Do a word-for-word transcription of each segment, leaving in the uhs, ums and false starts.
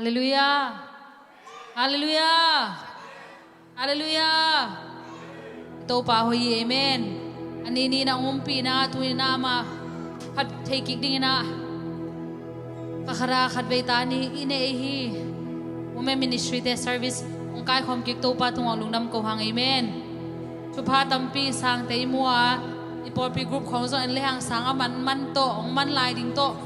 Halleluiah. Halleluiah. Halleluiah. Topa hoih hi. Amen. A ni ni na hong ompihna, tu ni na amah phat thei kik dingin ah ka khat a khat vei ta ni i nei hi. Women Ministry te service hong kaikhawm kik Topa tungah lungdam ko hang. Amen. Thupha tampi sangte i mu a, i pawlpi group khawng zong en le hang sang a man, man tawh, hong man lai ding tawh.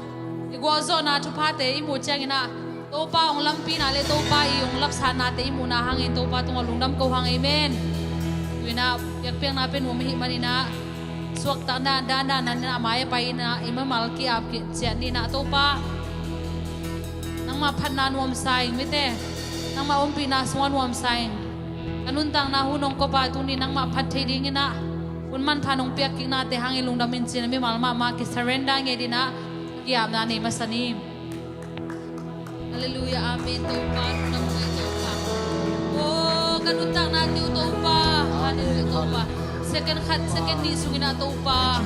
I gualzawhna thuphate i muh ciangin ah Topa hong lampina le Topa i hong lapsannate i muhna hangin Topa tungah lungdam ko hang. Amen. Tu in ah biakpiakna pia nuam ahih manin ah suaktakna dandan nan in ah mai a pai in ah i mimal ki-ap ciat ni in ah Topa, nangmah phatna nuamsa ing mite, nangmah ompihna sungah nuamsa ing. Ka nuntakna hun hong kop a tuni nangmah phat thei dingin ah hun manpha nong piak kiknate hangin lungdam in ci-in a mimal mahmah ki-surrender nget in ah ki-apna nei masa ni. Halleluiah. Amen. Topa, lungdam ko Topa. Oh, ka nuntakna tiu Topa. Halleluiah Topa. Second khat, second nih sungin ah Topa,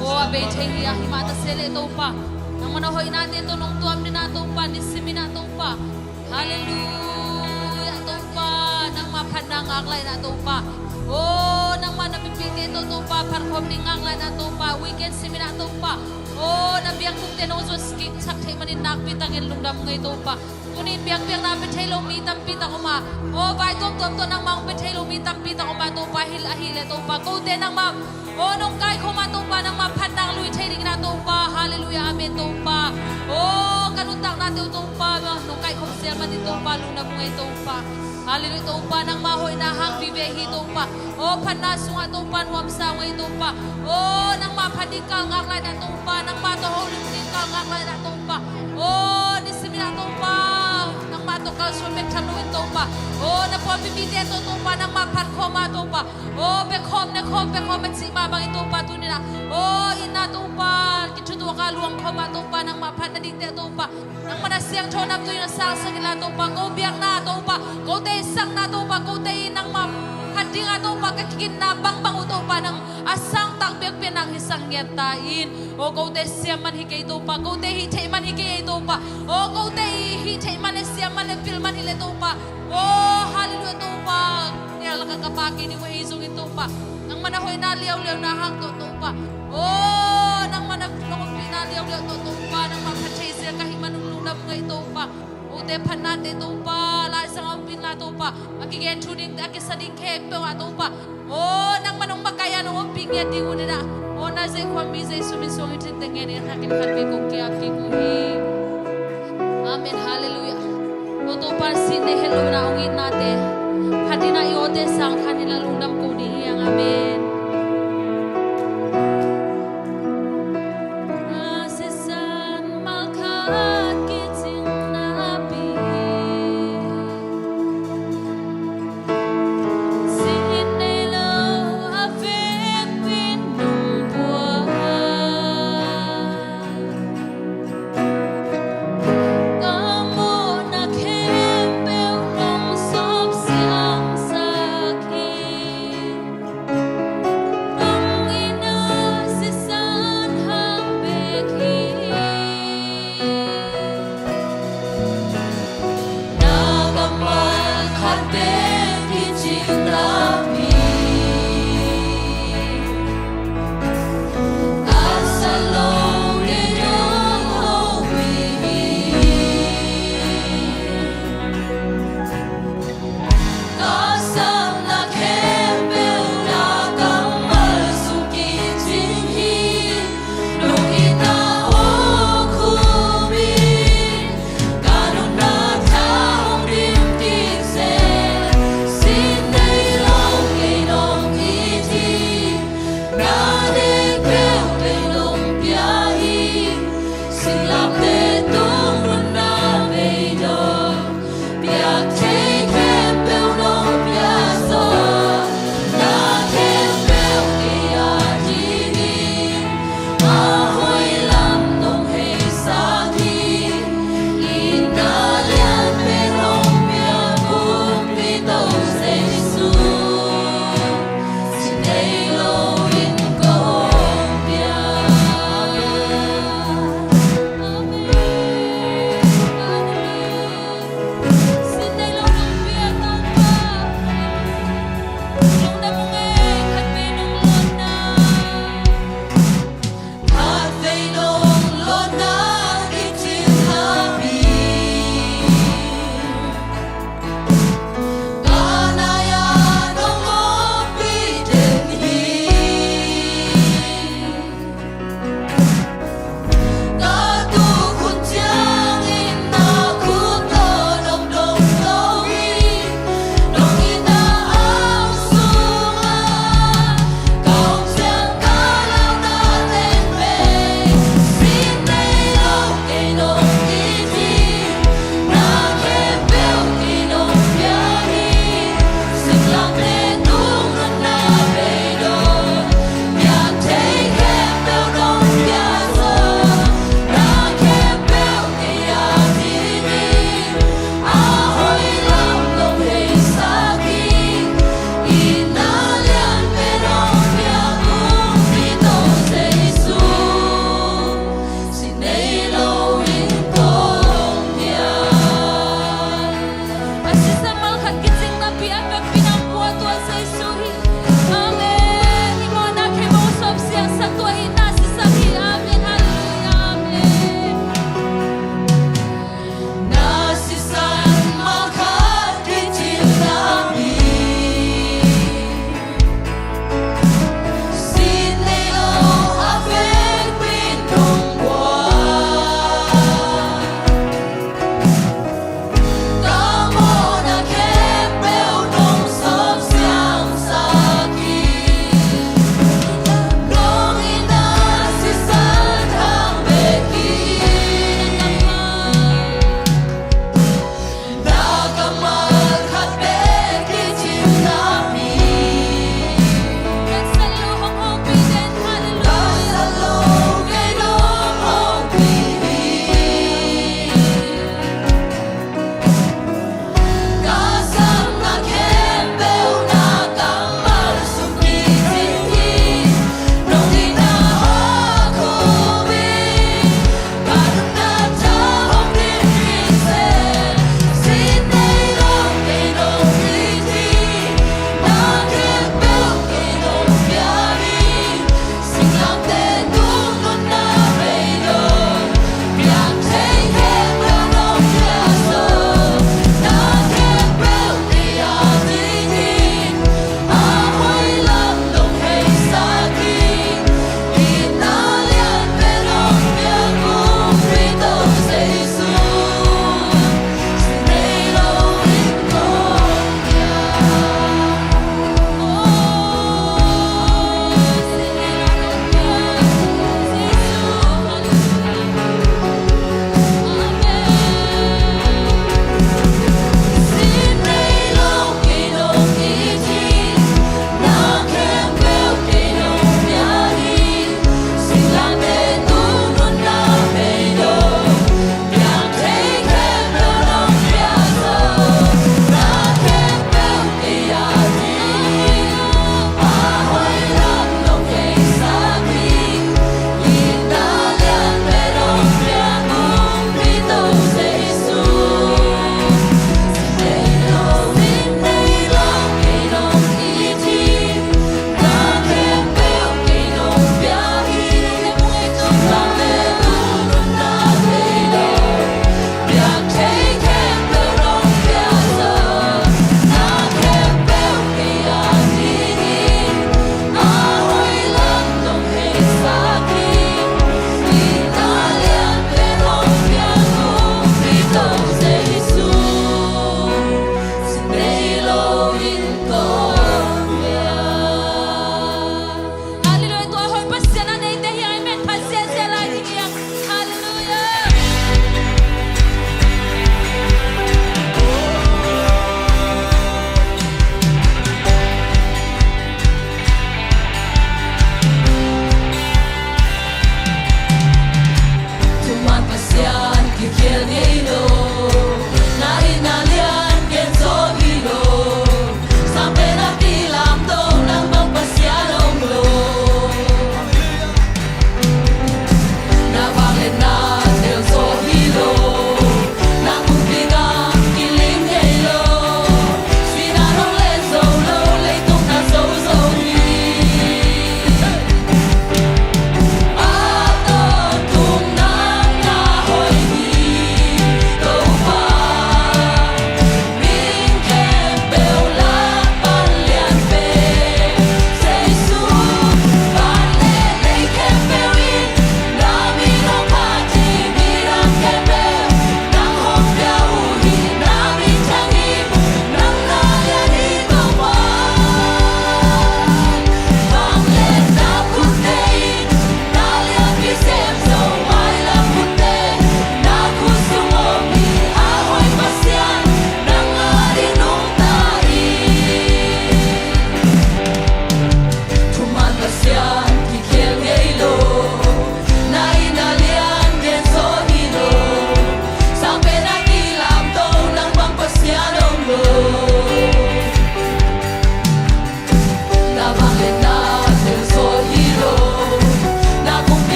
oh, a bei thei hi a, hi mah ta se leh Topa, nangmah na hoihnate tawh nong tuam ni in ah Topa, nisimin ah Topa. Halleluiah Topa, nangmah phatna ngak lai in ah Topa. Oh, nangmah na mipite tawh Topa phatkhawm ding ngak lai in ah Topa, weekend simin ah Topa. Oh, na biakbukte nong zuat kik sak theih manin nakpi takin lungdam ngei Topa. Tuni biakpiakna pia thei lo mi tampi tak om a, oh, vai tuamtuam tawh nangmah hong pia thei lo mi tampi tak om a Topa, hilh ahih leh Topa, kote nangmah, oh, nong kaikhawm a Topa, nangmah phatna lui thei dingin ah Topa. Halleluiah. Amen Topa. Oh, ka nuntaknate uh Topa, nong kaikhawm sial manin Topa, lungdam ngei Topa. Halleluiah Topa, nangmah hoihna hang vive hi Topa. Oh, phatna sungah Topa nuamsa ngei Topa. Oh, nangmah phat ding kal ngak lai in ah Topa, nangmah tawh holim ding kal ngak lai in ah Topa. Oh, nisimin ah Topa, nangmah tawh kalsuan bek tham loin Topa, oh, na pawlpi mite tawh Topa, nangmah phatkhawm a Topa, oh, biakhawm, nekhawm, biakhawm a cih mah bangin Topa, tuni in ah, oh, itna Topa, kithutuak a luangkhawm a Topa, nangmah phat nadingte Topa, nangmah na siangtho namtui in a sangsak inla Topa, ko biakna Topa, kote i sakna Topa, kote i nangmah phat ding a Topa ka kiginna bangbang uh Topa, nang a sangtak biakpiakna hong hisak ngiat ta in. Oh, kote siam man hi kei Topa, kote hih theih man hi kei ei Topa. Oh, kote i hih theih man le siam man le pil man hi leh Topa, oh, halleluiah Topa, tel lakah ka pha kei ding uh ahi zongin Topa, nangmah na hoihna liauliauna hang tawh Topa, oh, nangmah na, na ompihna liauliau tawh Topa, nangmah phat thei zia ka hih man un lungdam ngei Topa. Ute phatnate Topa, Lai Siangtho ompih inla Topa, a kigen thu dingte, a kisa ding khempeuh ah Topa, oh, nangmah nong makaih a nong ompih ngiat ding un in ah, oh, na Zeisu khuami Zeisu min suang i thinte ngen in khat in khat vei kong ki-ap kik uh hi. Amen. Halleluiah. Oh, Topa in sihna het lo in ah hong itnate phat in ah i awte sang khan in ah lungdam ko ding hi hang. Amen. A sisan malkhat kicing napi, sin nei lo a vekpi in nong buak. Ka mawhna khempeuh nong sawp siangsak hi.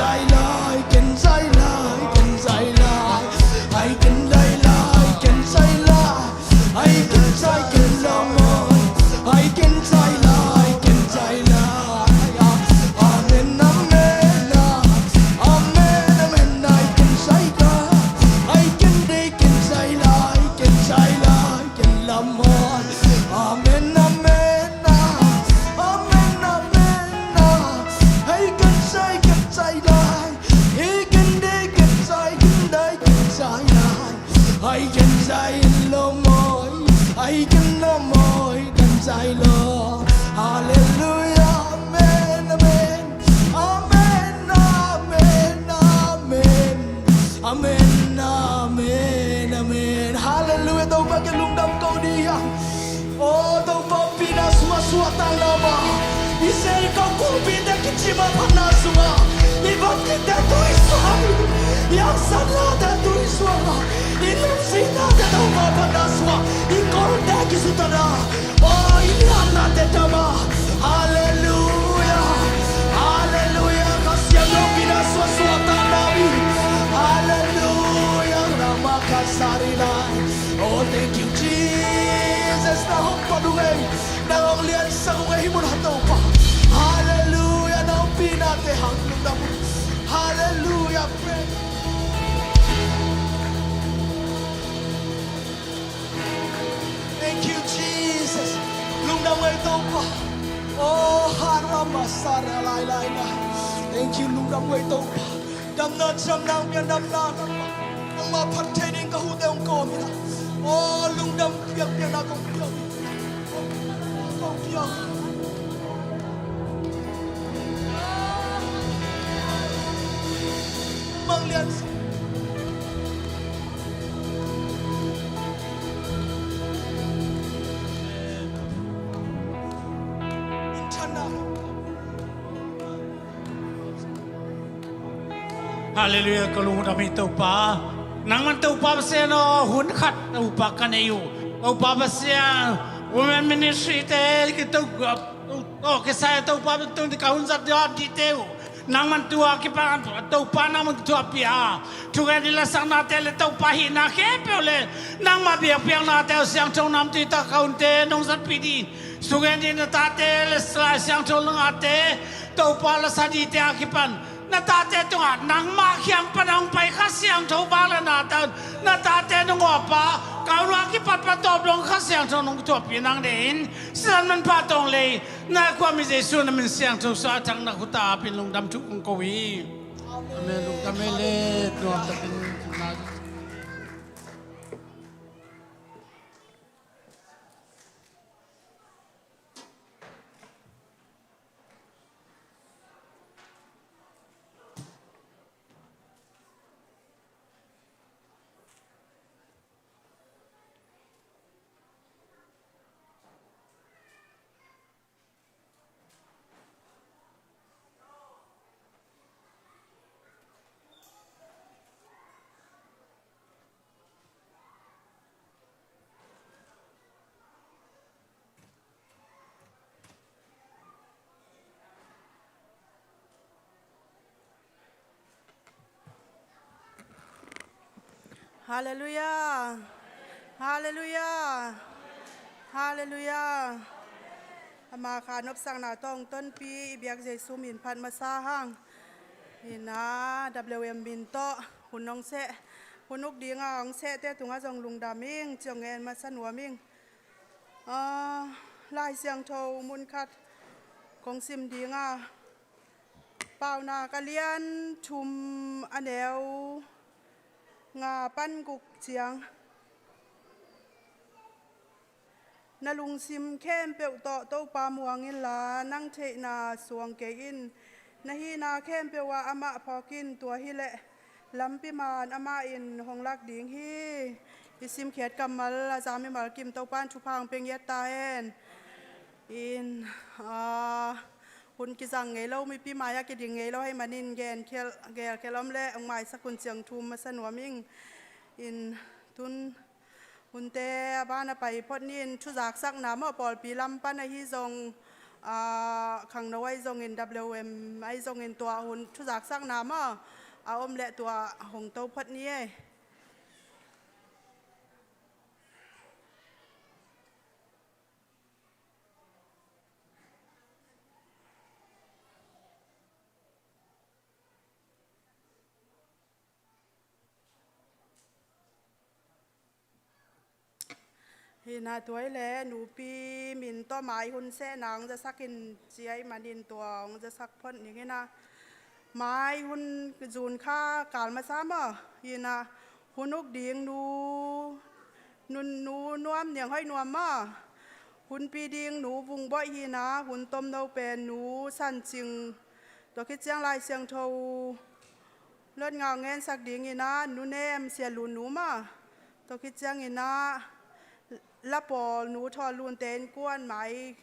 Zai lai, ken zai lai, ken zai lai. Ai ken zai lai, ken zai lai. Ai ken zai, ken la mai. Ai ken zai lai, ken zai lai. Amen, amen, ah. Amen, amen, ai ken zai lai. Ai ken de, ken zai lai, ken zai lai. Ken la mai. Amen, amen, ah. Amen, amen, ah. Ai ken zai, ken zai lai. Ai ken de, ken zai, ken de, ken zai lai. Ai ken zai la mai. Ai ken la mai, ken zai la. Hallelujah, amen, amen. Amen, amen, amen. Amen, amen, amen. Hallelujah. Topa kiang lungdam ko dih hiam? O Topa, pina sungah suahtakna mah, Israel kong kungpite kici mah phatna sungah, i van kitte tui suang, i haksatnate tui suang, i lungsinnate Topa phatna sungah, i kolte kisutak a, o i liannate dam a. Halleluia. Halleluia. Kha Siangtho pina suah suahtakna hi. Halleluia. Rama kasari lai. Oh, thank you, Jesus. Na hong phat uh ei. Na hong liansak uh ei, hih mun ah Topa. Halleluia. Na hong pinate hang lungdam uh. Halleluia. Praise. Thank you, Jesus. Lungdam ngei Topa. Oh, harama sara lai lai na. Thank you, lungdam ngei Topa. Damna ciamna hong piak, damna nangmah phat thei ding ka huhte hong kawm hi na. Oh, lungdam piakpiakna kong pia uh hi. Kong pia uh hi. Manglian sa. Halleluia, ka lungdam hi Topa. Nangman Topa Pasian aw, hun khat Topa ka nei uh. Topa Pasian, women ministry te, ki Topa, Topa, kisai Topa, tung ka hun zat dih te uh. Nangman tua kipan Topa nangman thuakpih a, thugen dih lasaknate le Topa hihna khempeuh le nangmah biakpiaknate uh siangtho namtui tak ka hunte nong zatpih dih. Thugen dih na tate le Lai Siangtho nangate Topa lasa dihte a kipan na tate tungah nangmah kiang pan hong pai Kha Siangtho vak le nate un na tate nong awpa ka hun a kipat pan tawp dong Kha Siangtho nong thuakpih nang deih in. Sisan manpha tawng lei na khuami Jesu na min siangtho suah a thang na khut a apin lungdam thu kong ko hi. Amen. Lungdam ei le nuam takin na. Halleluia. Halleluia. Halleluia. Ama kha nopsakna tawh tonpi i biak Jesu min phat masa hang. Ina W M min tawh hun hong seh, hun uk dinga hong sehte tungah zong lungdam ing, ciong ngen masa nuam ing. Ah, Lai Siangtho mun khat kong sim dinga, Paunak a lian thum a neu nga pan guk ciang, na lungsim khempeuh tawh Topa muang inla, nang theihna suang kei in. Na hihna khempeuh ah amah phawk in, tua hileh lampi man amah in hong lak ding hi. I simkhiat kammal a za mimal kim Topa in thupha hong pia ngiat ta hen. In, ah, hun kizang ngei lo, mipi mai-ah kiding ngei lo ahih manin genkhial, gelkhial om leh hong maisak un ciang thum masa nuam ing. In, tun hunte a ban a pai phot ni-in thuzaksakna mawh pawlpi lam pan ahi zong, A, khangno ahi zongin, W M ahi zongin, tua hun thuzaksakna maw a om leh tua hong to phot ni ei. Hi na, tua hi leh nupi min tawh mai hun sehna hong zasak in ci ahih manin tua hong zasak phot ning hi na. Mai hun, June kha kal masa maw, hi na, hun uk ding nu, nu, nu Nuam Niang Hoih Nuam maw, hunpi ding nu Vung Boih hi na, hun tomno pen nu San Cing, tua khit ciang Lai Siangtho lotngau ngensak ding hi na, nu Nem Sia Lun nu maw, tua khit ciang hi na, La Pawl nu Thawl Lun te innkuan mai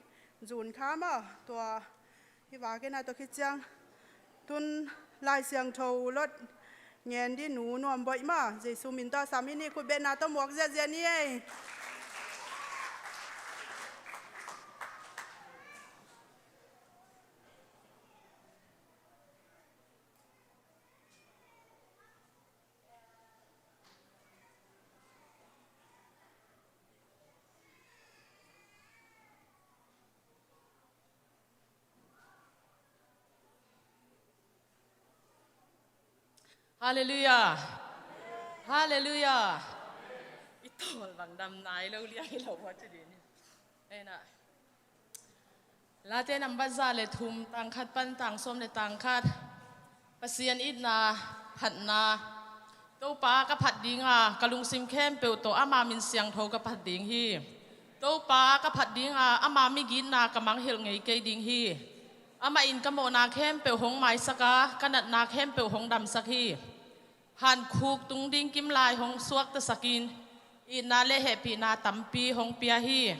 June kha maw, tua hi vak hi na. Tua khit ciang tun Lai Siangtho lot ngen ding nu Nuam Boih maw, Jesu min tawh sam hi ni. Khutbetna tawh muak ziahziah ni ei. Halleluiah. Halleluiah. I tawl bang dam nai lo liang hi lo, hua ci ding hi. Ei na. Late nambat za le thum, tang khat pan tang sawm le tang khat. Pasian itna phatna. Topa ka phat dinga, ka lungsim khempeuh tawh ama min siangtho ka phat ding hi. Topa ka phat dinga, ama migitna ka mangngilh ngei kei ding hi. Amah in ka mawhna khempeuh hong maisak a, ka natna khempeuh hong damsak hi. Hankhuk tung ding kimlai hong suaktasakin, itna le hehpihna tampi hong pia hi.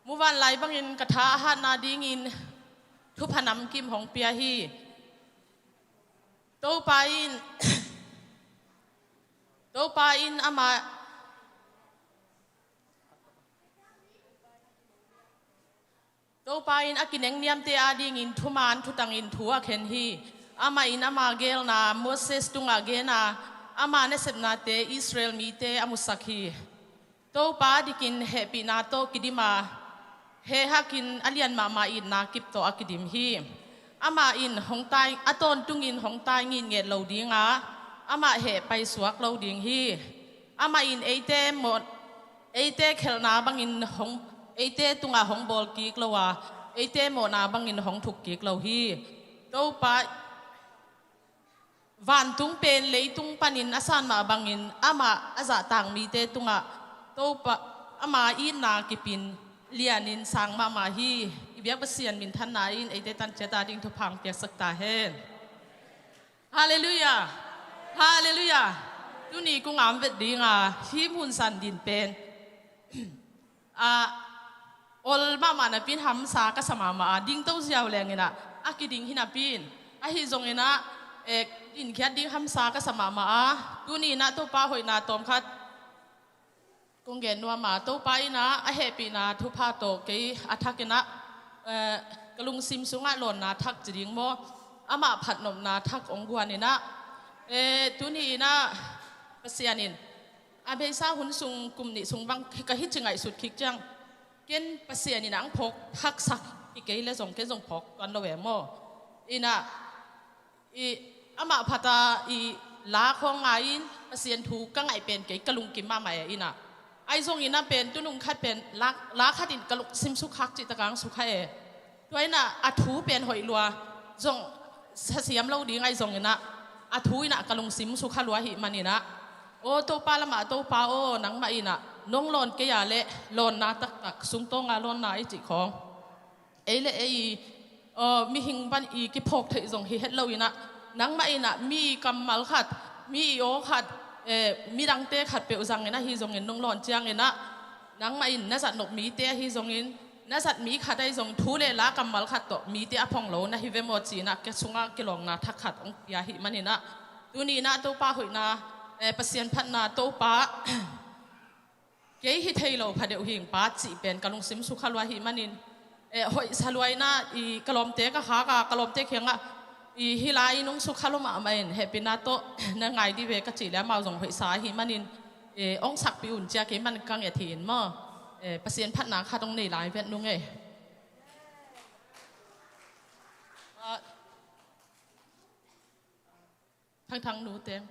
Muvanlai bangin ka tha a hatna dingin thupha namkim hong pia hi. Topa in, Topa in amah, Topa in a kinengniamte adingin thuman thutangin thu a khen hi. Amah in ama geelna Moses tungah gen a, ama nasepnate Israel mite a musak hi. Topa dikin hehpihna tawh kidim a, hehhakin a lian mahmah itna kip tawh a kidim hi. Amah in hong tai, a tawntungin hong tai ngitnget lo dinga, amah heh paisuak lo ding hi. Amah in eite mawh, eite khelhna bangin hong, eite tungah hong bawl kik lo a, eite mawhna bangin hong thuk kik lo hi. Topa, vantung pen leitung panin a san mah bangin amah a zahtak mite tungah Topa, ama itna kipin lianin sang mahmah hi. I biak Pasian minthanna in eite tanciat ading thupha hong piaksak ta hen. Halleluiah. Halleluiah. Tuni kong amvet dinga hymn hun san din pen, a, ol mahmah napi in hamsa ka sa mahmah a, dingto ziau leng in ah a kiding hi napi in, ahi zongin ah, eh, dinkhiat ding hamsa ka sa mahmah a, tuni in ah Topa hoihna tawmkhat kong gen nuam a, Topa in ah a hehpihna thupha tawh kei a thak in ah, eh, ka lungsim sungah lawnna thak ci ding maw, amah phatnopna thak hong guan in ah, eh, tuni in ah Pasian in a beisa hun sung kum nih sung bang ka hih ci ngaihsut kik ciang, ken Pasian in ah hong phawk haksa hi kei leh zong ken zong phawk tuan lo e maw. In ah, i, amah phat a i la khawng ngai-in Pasian thu ka ngaih pen kei ka lungkim mahmah e. In ah, ahi zongin ah pen tunung khat pen la, la khat in ka lungsim sukha cih tak a hong sukha e. Tua in ah a thu pen hoih lua, zong sa siam lo ding ahi zongin ah, a thu in ah ka lungsim sukha lua ahih manin ah, aw Topa lamah, Topa aw, nangmah in ah nong lawn kei a leh lawnna taktak, sungtawng a lawnna i cih khawng, ei le ei, aw, mihing pan i kiphawk theih zong hi het lo in ah, nangmah in ah mi kammal khat, mi i aw khat, eh, midangte khatpeuh zangin ahi zongin nong lawn ciangin ah, nangmah in na zat nop mite ahi zongin, na zat mi khat ahi zong thu le la kammal khat tawh mite a phong lo na hi ve maw ci-in ah ka sungah kilawmna thak khat hong pia ahih manin ah, tuni in ah Topa hoihna, eh, Pasian phatna, Topa, kei hi thei lo pha deuh hing Pa cih pen ka lungsim sukha lua ahih manin, Eh, hoihsa luaina i ka lawmte ka khak a, ka lawmte kiangah i hih lai-in hong sukha lua mahmah in, hehpihna tawh na ngai dih ve ka cih leh amau zong hoihsa ahih manin, eh, hong sakpih un ci-a kei man ka nget hi in maw. Eh, Pasian phatna khat hong nei lai vet nung e. Ah, Thangthang nu teng.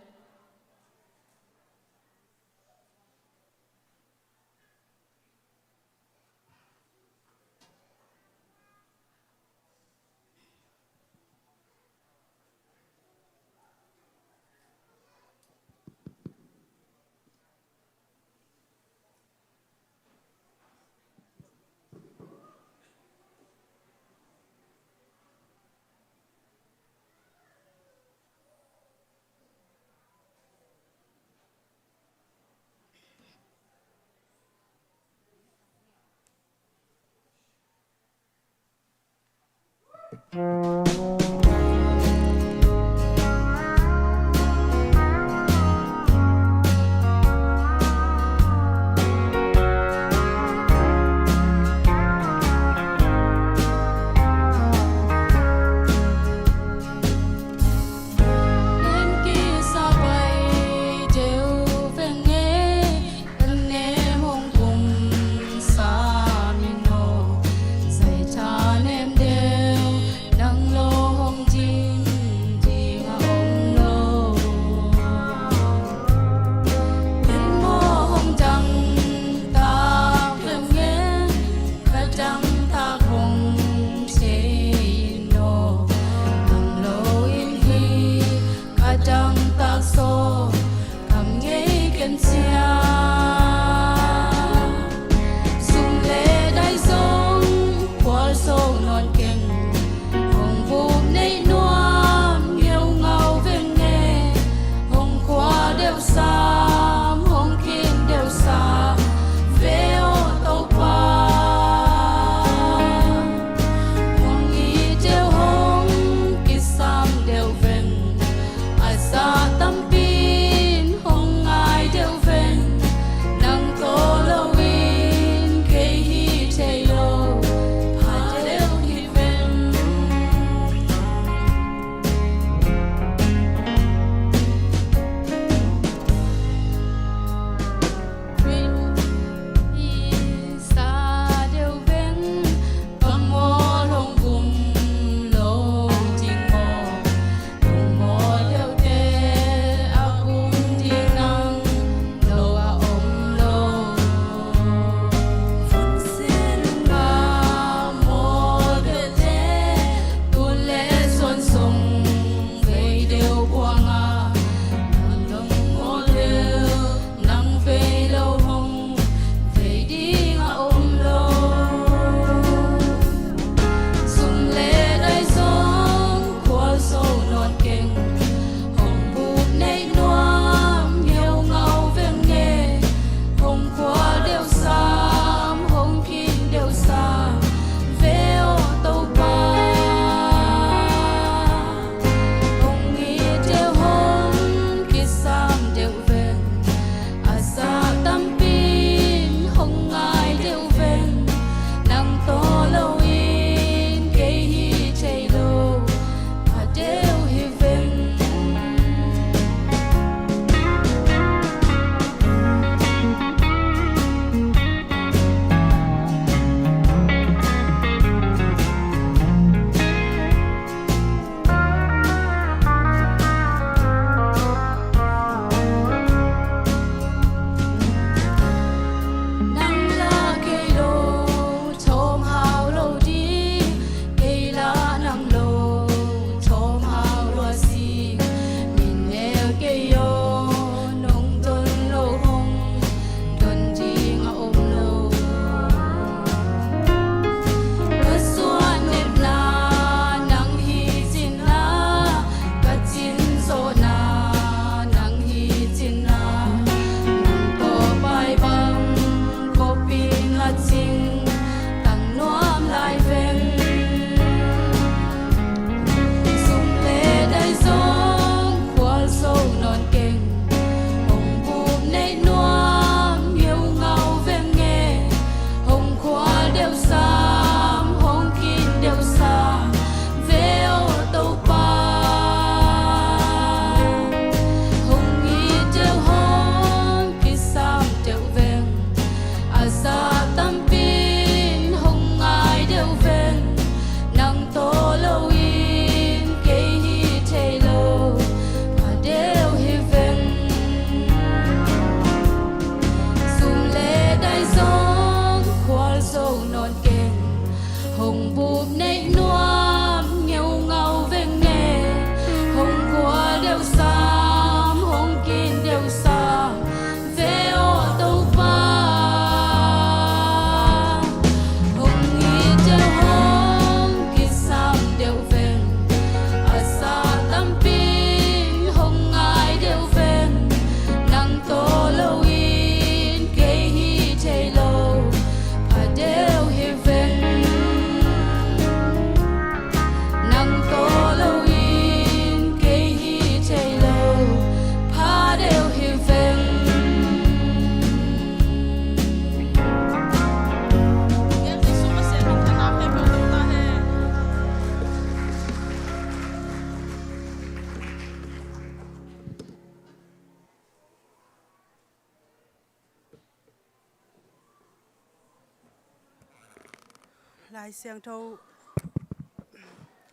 Lai Siangtho,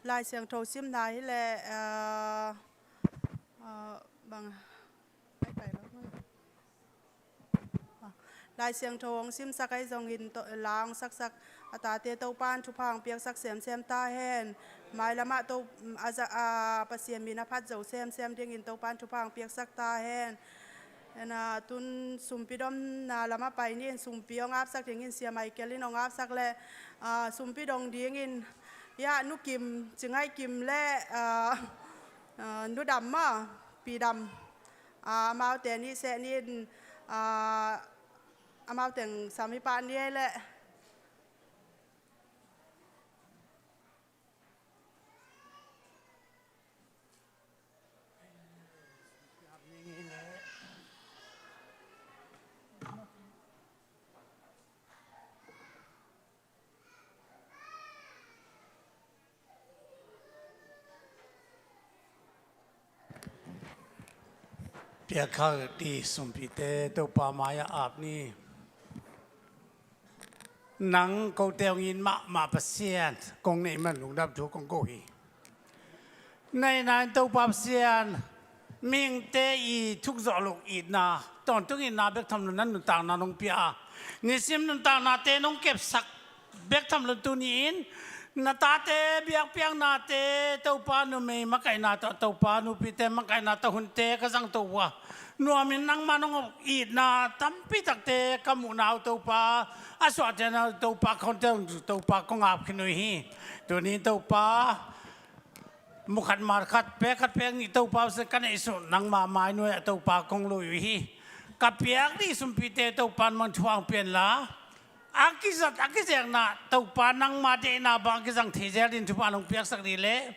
Lai Siangtho simna hi leh, ah, ah, bang, ai, pai lo. Lai Siangtho hong simsak ahi zongin to-, la hong saksak a tate Topa'n thupha hong piaksak semsem ta hen. Mailamah to, a za-, a Pasian min a phat zo semsem dingin Topa'n thupha hong piaksak ta hen. Ena, tun sumpi domna lamah pai ni in, sumpi hong apsak dingin Sia Michael in hong apsak leh, ah, sumpi dong dingin, ya, Nu Kim, Ci Ngaih Kim leh, ah, ah, Nu Dam maw, Pi Dam. Ah, amaute nih seh ni in, ah, amau teng sam hi pah ni ei leh. Piakhak dih sumpite Topa mai-ah ap ni. Nang kote hong it mahmah Pasian kong neih man lungdam thu kong ko hi. Neihna in Topa Pasian, mihingte i thuk zawh loh itna, tawntung itna bek tham lo in nuntakna nong pia a, nisim nuntaknate nong kepsak bek tham lo in tuni in na tate biakpiaknate Topa, numei makaihna tawh Topa, nupite makaihna tawh hunte ka zangto uh a, nuamin nangmah nong itna tampi takte ka muhna uh Topa, a suahtakna uh Topa, khawnte uh Topa kong ap khin uh hi. Tuni in Topa, mu khat ma khat, pek khat pek nih Topa, ka neih suk nangmah mai nuai-ah Topa kong lui uh hi. Ka piak dih sumpite Topa nangmah in thupha hong pia in la, a kizat a kizekna Topa nangmah deihna bang a kizang thei zel dingin thupha nong piaksak dih leh,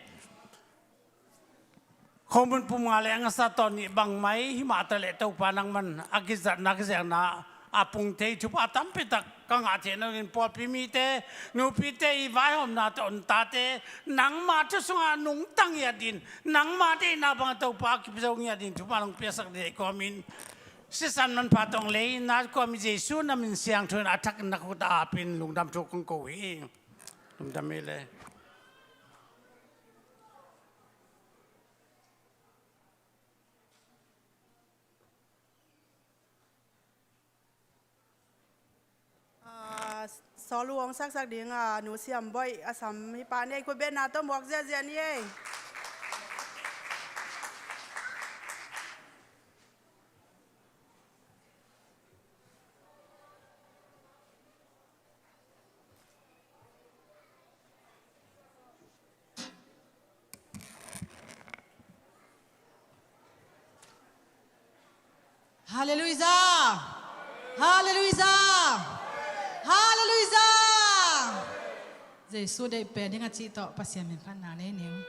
khomun pum nga leh a ngasa tawn nih bang mai hi mah ta leh Topa nangmah in a kizatna a kizekna a pung thei thupha tampi tak ka ngah theihna dingin pawlpi mite, nupite i vaihawmna tawh, tate nangmah thu sungah nungta ngiat dingin, nangmah deihna bang Topa a kipia zo ngiat dingin thupha nong piaksak dih leh kawmin sisan manpha tawh hong lei in, na kawmin Jesu na min siangtho in a thakin na khut ah apin lungdam thu kong ko hi. Lungdam ei leh. Ah, solo hong saksak ding a Nu Siam Boih a sam hi pah ni ei, khut betna tawh muak ziahziah ni ei. Halleluijah! Halleluijah! Halleluijah! Jesu deih pen ding a cih tawh Pasian min phatna nei ning.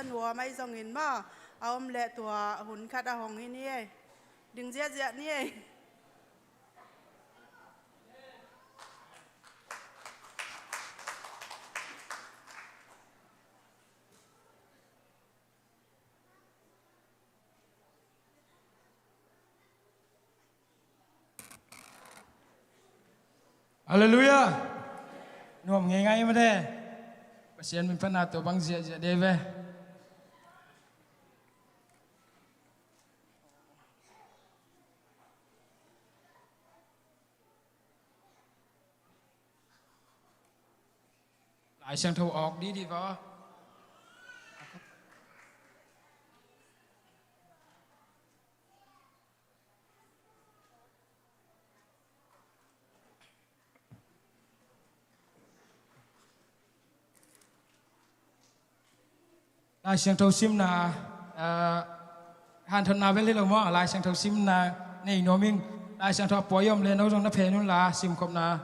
nuam ahi zongin maw, a om leh tua hun khat a hong hi ni ei. Ding ziahziah ni ei. Halleluiah. Nuam ngeingai mate. Pasian min pana tua bang ziahziah dei ve. Lai Siangtho awk didi vaw. Lai Siangtho simna, ah, hanthotna bel hi lo maw, Lai Siangtho simna nei nuam ing. Lai Siangtho a puai om le no zong na phen un la, simkhopna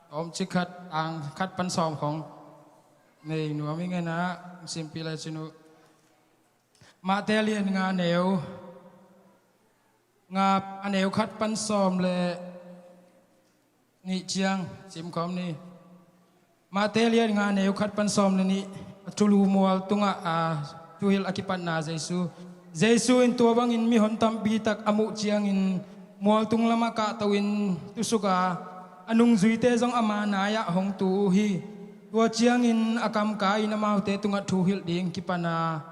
om cik khat, ang khat pan sawm khong nei nuam ing. Ena simpih lai cin uh. Matthai lian nga neu nga, a neu khat pan sawm le nih ciang simkhawm ni. Matthai lian nga neu khat pan sawm le nih. A thulu mual tungah, a, thuhilh a kipatna Jesu. Jesu in tua bangin mihon tampi tak a muh ciangin mual tung lamah kahtohin tusuk a, a nungzuite zong ama nai-ah hong tu uh hi. Tua ciangin a kamkai in amaute tungah thuhilh ding kipan a,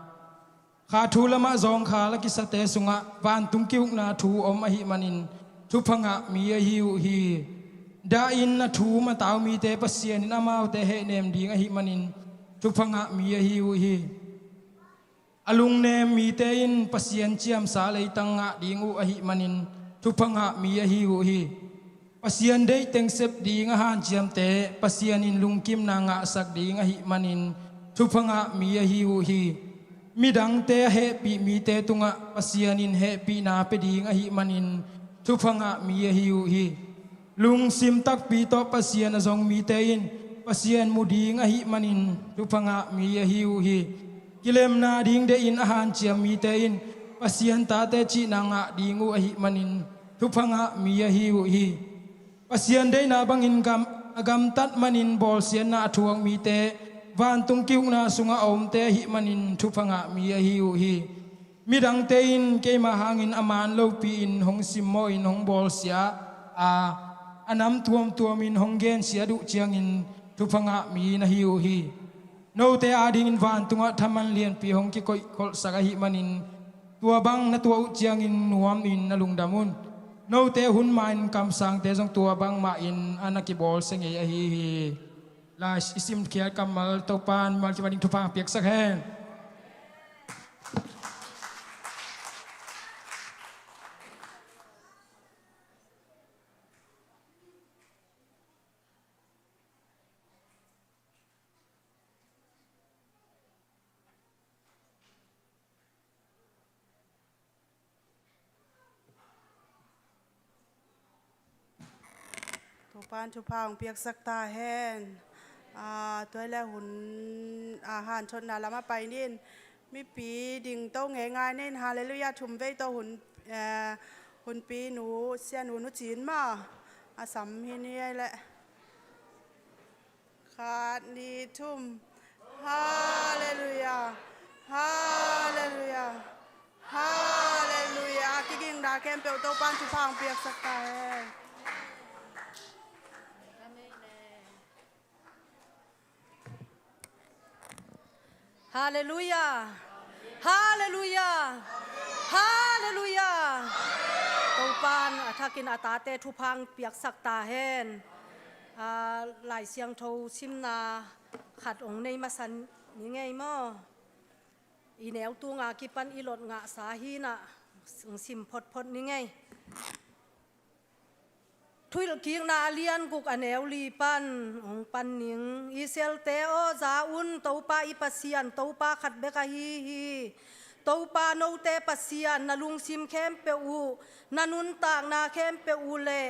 kha thu lamah zawngkhal a kisate sungah vantung ki-ukna thu om ahih manin thupha ngah mi ahi uh hi. Dahin a thu um a tau mite Pasian in amaute hehnem ding ahih manin thupha ngah mi ahi uh hi. A lungnem mite in Pasian ciamsa leitang ngah ding uh ahih manin thupha ngah mi ahi uh hi. Pasian deih teng sep ding a hanciamte Pasian in lungkimna ngahsak ding ahih manin thupha ngah mi ahi uh hi. Midangte a hehpih mite tungah Pasian in hehpihna pia ding ahih manin thupha ngah mi ahi uh hi. Lungsim takpi tawh Pasian a zong mite in Pasian mu ding ahih manin thupha ngah mi ahi uh hi. Kilemna ding deihin a hanciam mite in Pasian tate cihna ngah ding uh ahih manin thupha ngah mi ahi uh hi. Pasian deihna bangin gam, a gamtat manin bawlsiatna a thuak mite, vantung ki-ukna sungah a omte ahih manin thupha ngah mi ahi uh hi. Midangte in keima hangin a maan lopi-in hong simmawhin hong bawlsia a, a nam tuamtuamin hong gensiat uh ciangin thupha ngah mi na hi uh hi. Note adingin vantungah thaman lianpi hong kikoihkholhsak ahih manin tua bang na tuah uh ciangin nuamin na lungdam un. Note hun ma-in kamsangte zong tua bangmahin a na kibawlsia ngei ahi hi. Lai i simkhiat kammal Topan mimal kim ading thupha piaksak hen. Topan thupha hong piaksak ta hen. Ah, tua le hun, ah, hanthotna lamah pai ning. Mipi dingto ngeingai ning. Halleluiah, thum vei tawh hun, eh, hunpi nu, sianu Nu Cin maw. A sam hi ni ei leh. Khat, nih, thum. Halleluiah. Halleluiah. Halleluiah. A kigingna khempeuh Topan thupha hong piaksak ta hen. Halleluiah. Halleluiah. Halleluiah. Topan a thakin a tate thupha hong piaksak ta hen. Ah, Lai Siangtho simna khat hong nei masa ni ngei maw. I neu tunga kipan i lot ngahsa hi-in ah hong sim photphot ni ngei. Thuhilhkikna a lian guk a neu li pan hong pan ning. Israelte aw, za un, Topa i Pasian Topa khat bek ahi hi. Topa note Pasian, na lungsim khempeuh uh, na nuntakna khempeuh uh le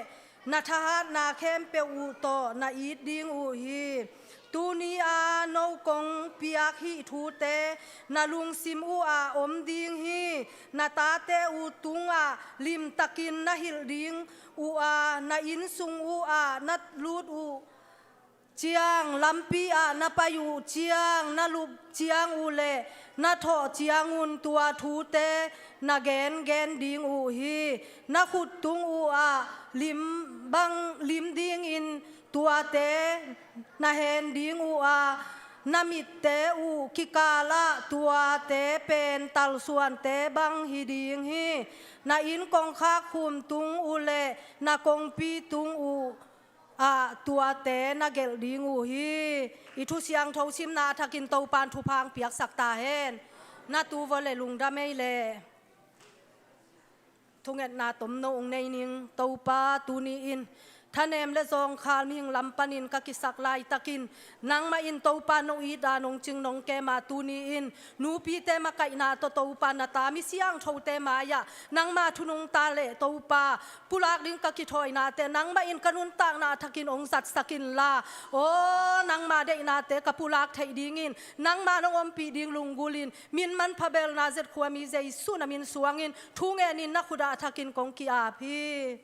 Na thahatna khempeuh uh tawh na it ding uh hi. Tuni-a no kong piak hih thute na lungsim uhah om ding hi. Na tate uh tungah limtakin na hilh ding uh a, na innsung uhah na lut uh ciang, lampi ah na pai uh ciang, na lup ciang uh le na thawh ciangun tua thute na gengen ding uh hi. Na khut tung uhah lim bang lim dingin tuate na hen ding uh a, na mitte uh kikalah tuate pen talsuante bang hi ding hi. Na inn kongkhak khum tung uh le na kongpi tung uh ah tuate na gelh ding uh hi. I thu siangtho simna a thakin Topan thupha hong piaksak ta hen. Na tu vua le lungdam ei le. Thungetna tomno hong nei ning. Topa, tuni-in thanem le zawngkhal mihing lam panin ka kisak laitakin, nangmah in Topa no it dan hong cing nong kem a, tuni-in nupite makaihna tawh Topa na ta mi siangthote mai-ah nangma thu nungta le Topa pulak ding ka kithawinate nangmah in ka nuntakna thakin hong zatsak inla, aw, nangma deihnate ka pulak theih dingin nangma nong ompih ding lunggulhin min manpha bel Nazareth khuami Jesu na min suangin thu ngenin na khut ah thakin kong ki-ap hi.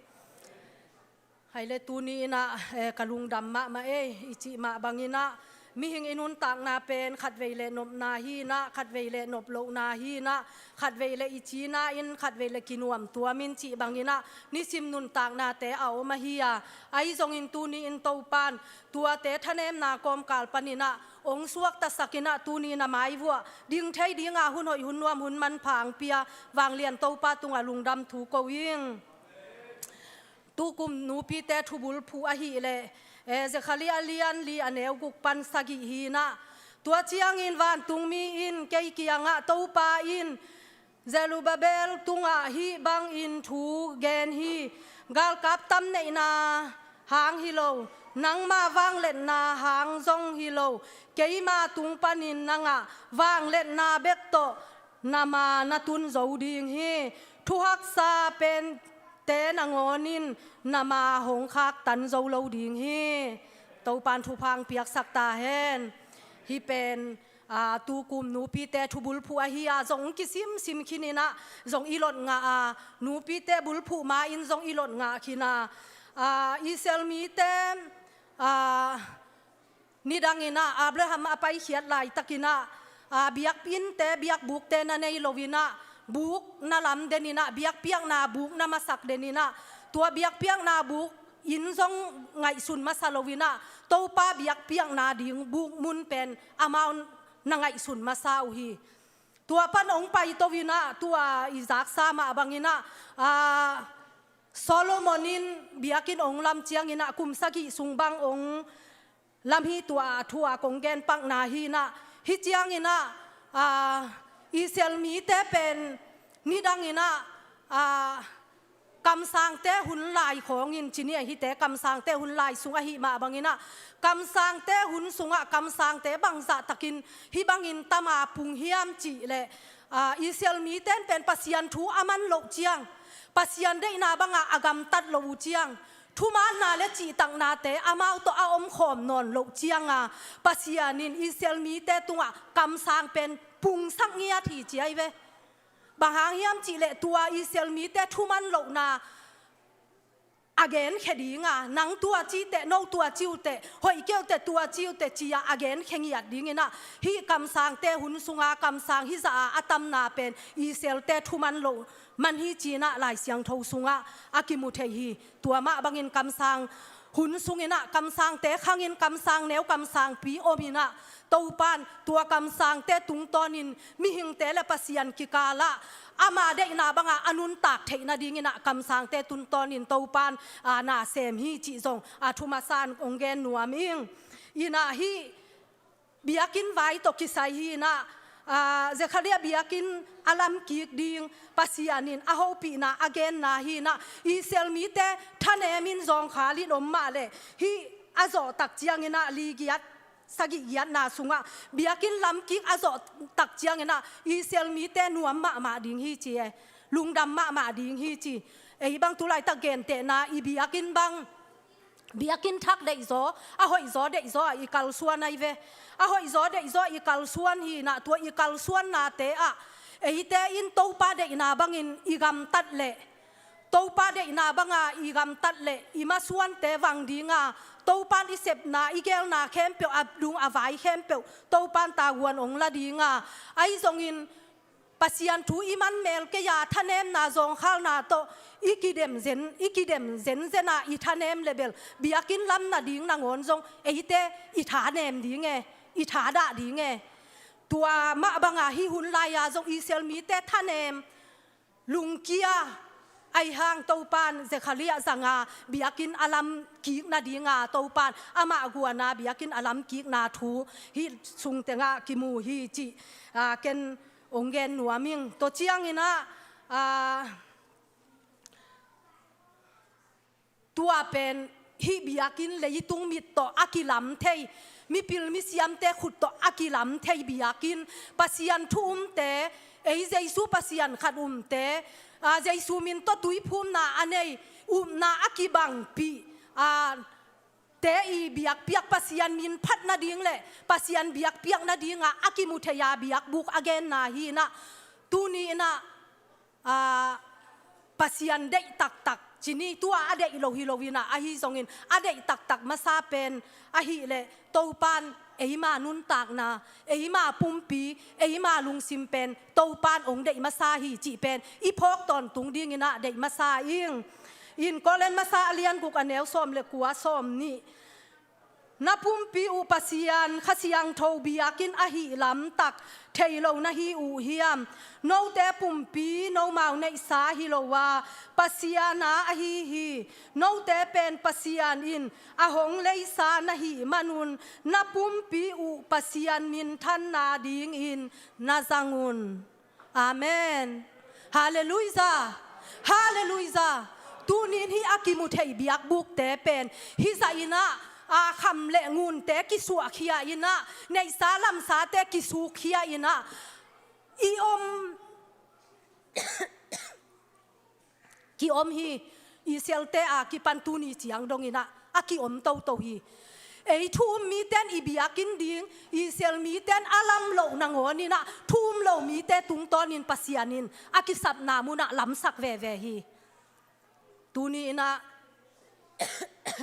Hai le tuni-in ah, eh, ka lungdam mahmah ei, i cih mah bangin ah, mihing i nuntakna pen khatvei le nopna hi-in ah, khatvei le nop lohna hi-in ah, khatvei le i cina in, khatvei le kinuamtuam in cih bangin ah, nisim nuntaknate a om ahi a, ahi zongin tuni-in Topan tuate thanemna kawmkal panin ah hong suaktasak in ah, tuni-in a mai vuah ding thei dinga hun hoih, hun nuam, hun manpha hong pia vanglian Topa tungah lungdam thu ko ing. Tukum nupite thubulphuh ahih leh, eh, Zekhariah a lian li a neu guk pan sagih hi-in ah, tua ciangin vantungmi in kei kiangah, Topa in Zerubbabel tungah hih bangin thu gen hi. Galkap tam neihna hang hi lo, nangma vangliatna hang zong hi lo, keima tung panin na ngah vangliatna bek tawh na ma na tun zo ding hi. Thuhaksa pente nangawn in na ma hong khaktan zo lo ding hi. Topan thupha hong piaksak ta hen. Hih pen, aa, tukum nupite thubulphuh ahi a, zong kisimsim khin in ah, zong i lot ngah a, nupite bulphuh ma-in zong i lot ngah khin a, aa, Israel mite, aa, nidangin ah, Abraham a paikhiat laitakin ah, aa, biakpiaknate, biakbukte na nei lo-in ah, buk na lam den in ah, biakpiakna buk na masak den in ah, tua biakpiakna buk inn zong ngaihsun masa lo-in ah, Topa biakpiakna ding buk mun pen amau na ngaihsun masa uh hi. Tua pan hong paito-in ah, tua i zaksa mah bangin ah, aa, Solomon in biakinn hong lam ciangin ah, kum sagih sung bang hong lam hi. Tua a thu a kong gen pakna hi-in ah, hih ciangin ah, aa, Israel mite pen nidangin ah, aa, kamsangte hun lai khawngin, ci ni, hihte kamsangte hun lai sung ahih mah bangin ah, kamsangte hun sungah kamsangte bangzah takin hih bangin tam a pung hiam cih leh, aa, Israel mite in pen Pasian thu a man loh ciang, Pasian deihna bangah a gamtat loh uh ciang, thumaanna le cihtaknate amau tawh a omkhawm nawn loh cianga, Pasian in Israel mite tungah kamsang pen pungsak ngiat hi, ci ahi ve. Bang hang hiam cih leh, tua Israel mite thuman lohna a genkhia dinga, nang tua ci teh, no tua ci uh teh, hoih kei uh teh, tua ci uh teh, ci-a a genkhia ngiat dingin ah, hih kamsangte hun sunga kamsang hizah a a tamna pen Israelte thuman loh man hi, ci-in ah Lai Siangtho sungah a kimu thei hi. Tua mah bangin kamsang hun sungin ah, kamsangte khangin, kamsang neu kamsangpi omin ah, Topan tua kamsangte tungtawnin mihingte le Pasian kikalah ama deihna bangah a nuntak theih nadingin ah, kamsangte tungtawnin Topan, aa, na sem hi cih zong a thu masa-in hong gen nuam ing. In ah, hih biakinn vai tawh kisai hi-in ah, aa, Zekhariah biakinn a lamkik ding Pasian in a hopihna a genna hi-in ah, Israel mite thanemin zawngkhalin om mah leh, hih a zawh tak ciangin ah, ligiat sagih giatna sungah biakinn lamkik a zawh tak ciangin ah, Israel mite nuam mahmah ding hi, ci e. Lungdam mahmah ding hi, ci. Ei bang tulaitak gentehna i biakinn bang, biakinn thak deihzaw, a hoihzaw deihzaw ah i kalsuan ahi ve. A hoihzaw deihzaw ah i kalsuan hi-in ah, tua i kalsuannate ah eite in Topa deihna bangin i gamtat leh, Topa deihna banga i gamtat leh i masuante vang dinga, Topan i sepna, i gelna khempeuh, a dung a vai khempeuh Topan tavuan hong la dinga, ahi zongin Pasian thu i man mel kei-a thanemna zawngkhalna tawh i kidem zen, i kidem zenzen a i thanem leh bel biakinn lam nading nangawn zong eite i thanem ding e, i thadah ding e. Tua mah banga hih hun lai-a zong Israel mite thanem, lungkia, ahi hang Topan Zekhariah zanga biakinn a lam kik nadinga Topan amah guana biakinn a lam kikna thu hih sung tengah kimu hi cih, aa, ken hong gen nuam ing. Tua ciangin ah, aa, tua pen hih biakinn leitung mit tawh a kilam thei, mipil misiamte khut tawh a kilam thei biakinn, Pasian thu umte, ei Jesu Pasian khat umte, aa, Jesu min tawh tuiphumna a nei, upna a kibangpih, aa, te i biakpiak, Pasian min phat nading leh Pasian biakpiak nadinga a kimu thei-a biakbuk a genna hi-in ah, tuni-in ah, aa, Pasian deih taktak ci ni, tua a deih lo hi lo-in ah, ahi zongin a deih taktak masa pen ahih leh Topan eima nuntakna, eima pumpi, eima lungsim pen Topan hong deih masa hi cih pen i phawk tawntung dingin ah deih masa ing. In Korin masa a lian guk a neu sawm leh kua, sawm nih. Na pumpi uh Pasian Kha Siangtho biakinn ahih lamtak thei lo na hi uh hiam? Note pumpi nomau neihsa hi lo a, Pasian a ahi hi. Note pen Pasian in a hong leisa na hih manun na pumpi uh Pasian minthanna dingin na zang un. Amen. Halleluiah. Halleluiah. Tunin hih a kimu thei biakbukte pen hih zahin ah, aa, kham leh ngunte kisuahkhia in ah, neihsa lamsate kisukkhia in ah, i om kiom hi. Israelte a kipan tuni ciang dongin ah a kiom toto hi. Ei thu um mite in i biakinn ding, Israel mite in a lam loh nangawn in ah thu um lo mite tungtawnin Pasian in a kisapna munah lamsak veve hi. Tuni in ah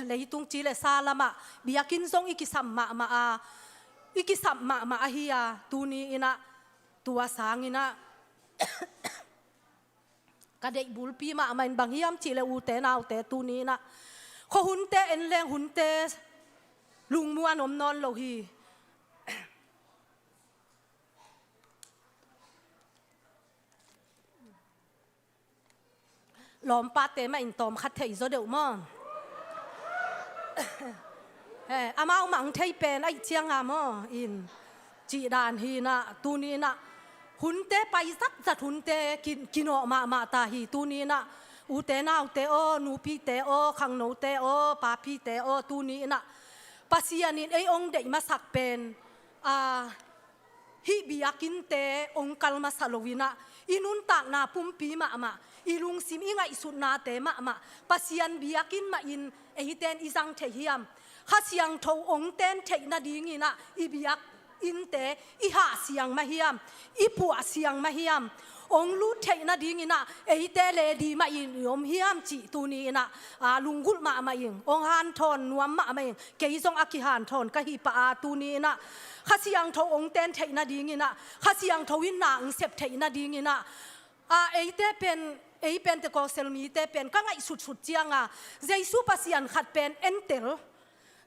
leitung ci leh sa lamah biakinn zong i kisam mahmah a, i kisam mahmah ahi a, tuni in ah tua sangin ah ka deih bulpi mahmah in bang hiam cih leh, ute naute, tuni in ah khuahunte en leng hunte lungmuan om nawn lo hi. Lawmpate mah in tawm khat thei zaw deuh maw? Eh, amau mang thei pen ahih cianga maw? In cih dan hi in ah, tuni in ah hunte pai zatzat, hunte ki, kinawh mahmah ta hi. Tuni in ah ute naute aw, nupite aw, khangnote aw, papite aw, tuni in ah Pasian in ei hong deih masak pen, aa, hih biakinnte hong kal masa lo in ah, i nuntakna pumpi mahmah, i lungsim i ngaihsutnate mahmah Pasian biakinn mahin eite in i zang thei hiam? Kha Siangtho hong ten theih nadingin ah i biakinnte i hahsiang mah hiam? I puahsiang mah hiam? Hong lut theih nadingin ah eite leh di mahin i om hiam cih tuni in ah, aa, lunggulh mahmah ing, hong hanthawn nuam mahmah ing. Kei zong a kihanthawn ka hi pah a, tuni in ah Kha Siangtho hong ten theih nadingin ah Kha Siangtho in na hong sep theih nadingin ah, aa, eite pen, ei Pentecost mite pen ka ngaihsutsut cianga Jesu Pasian khat pen entel,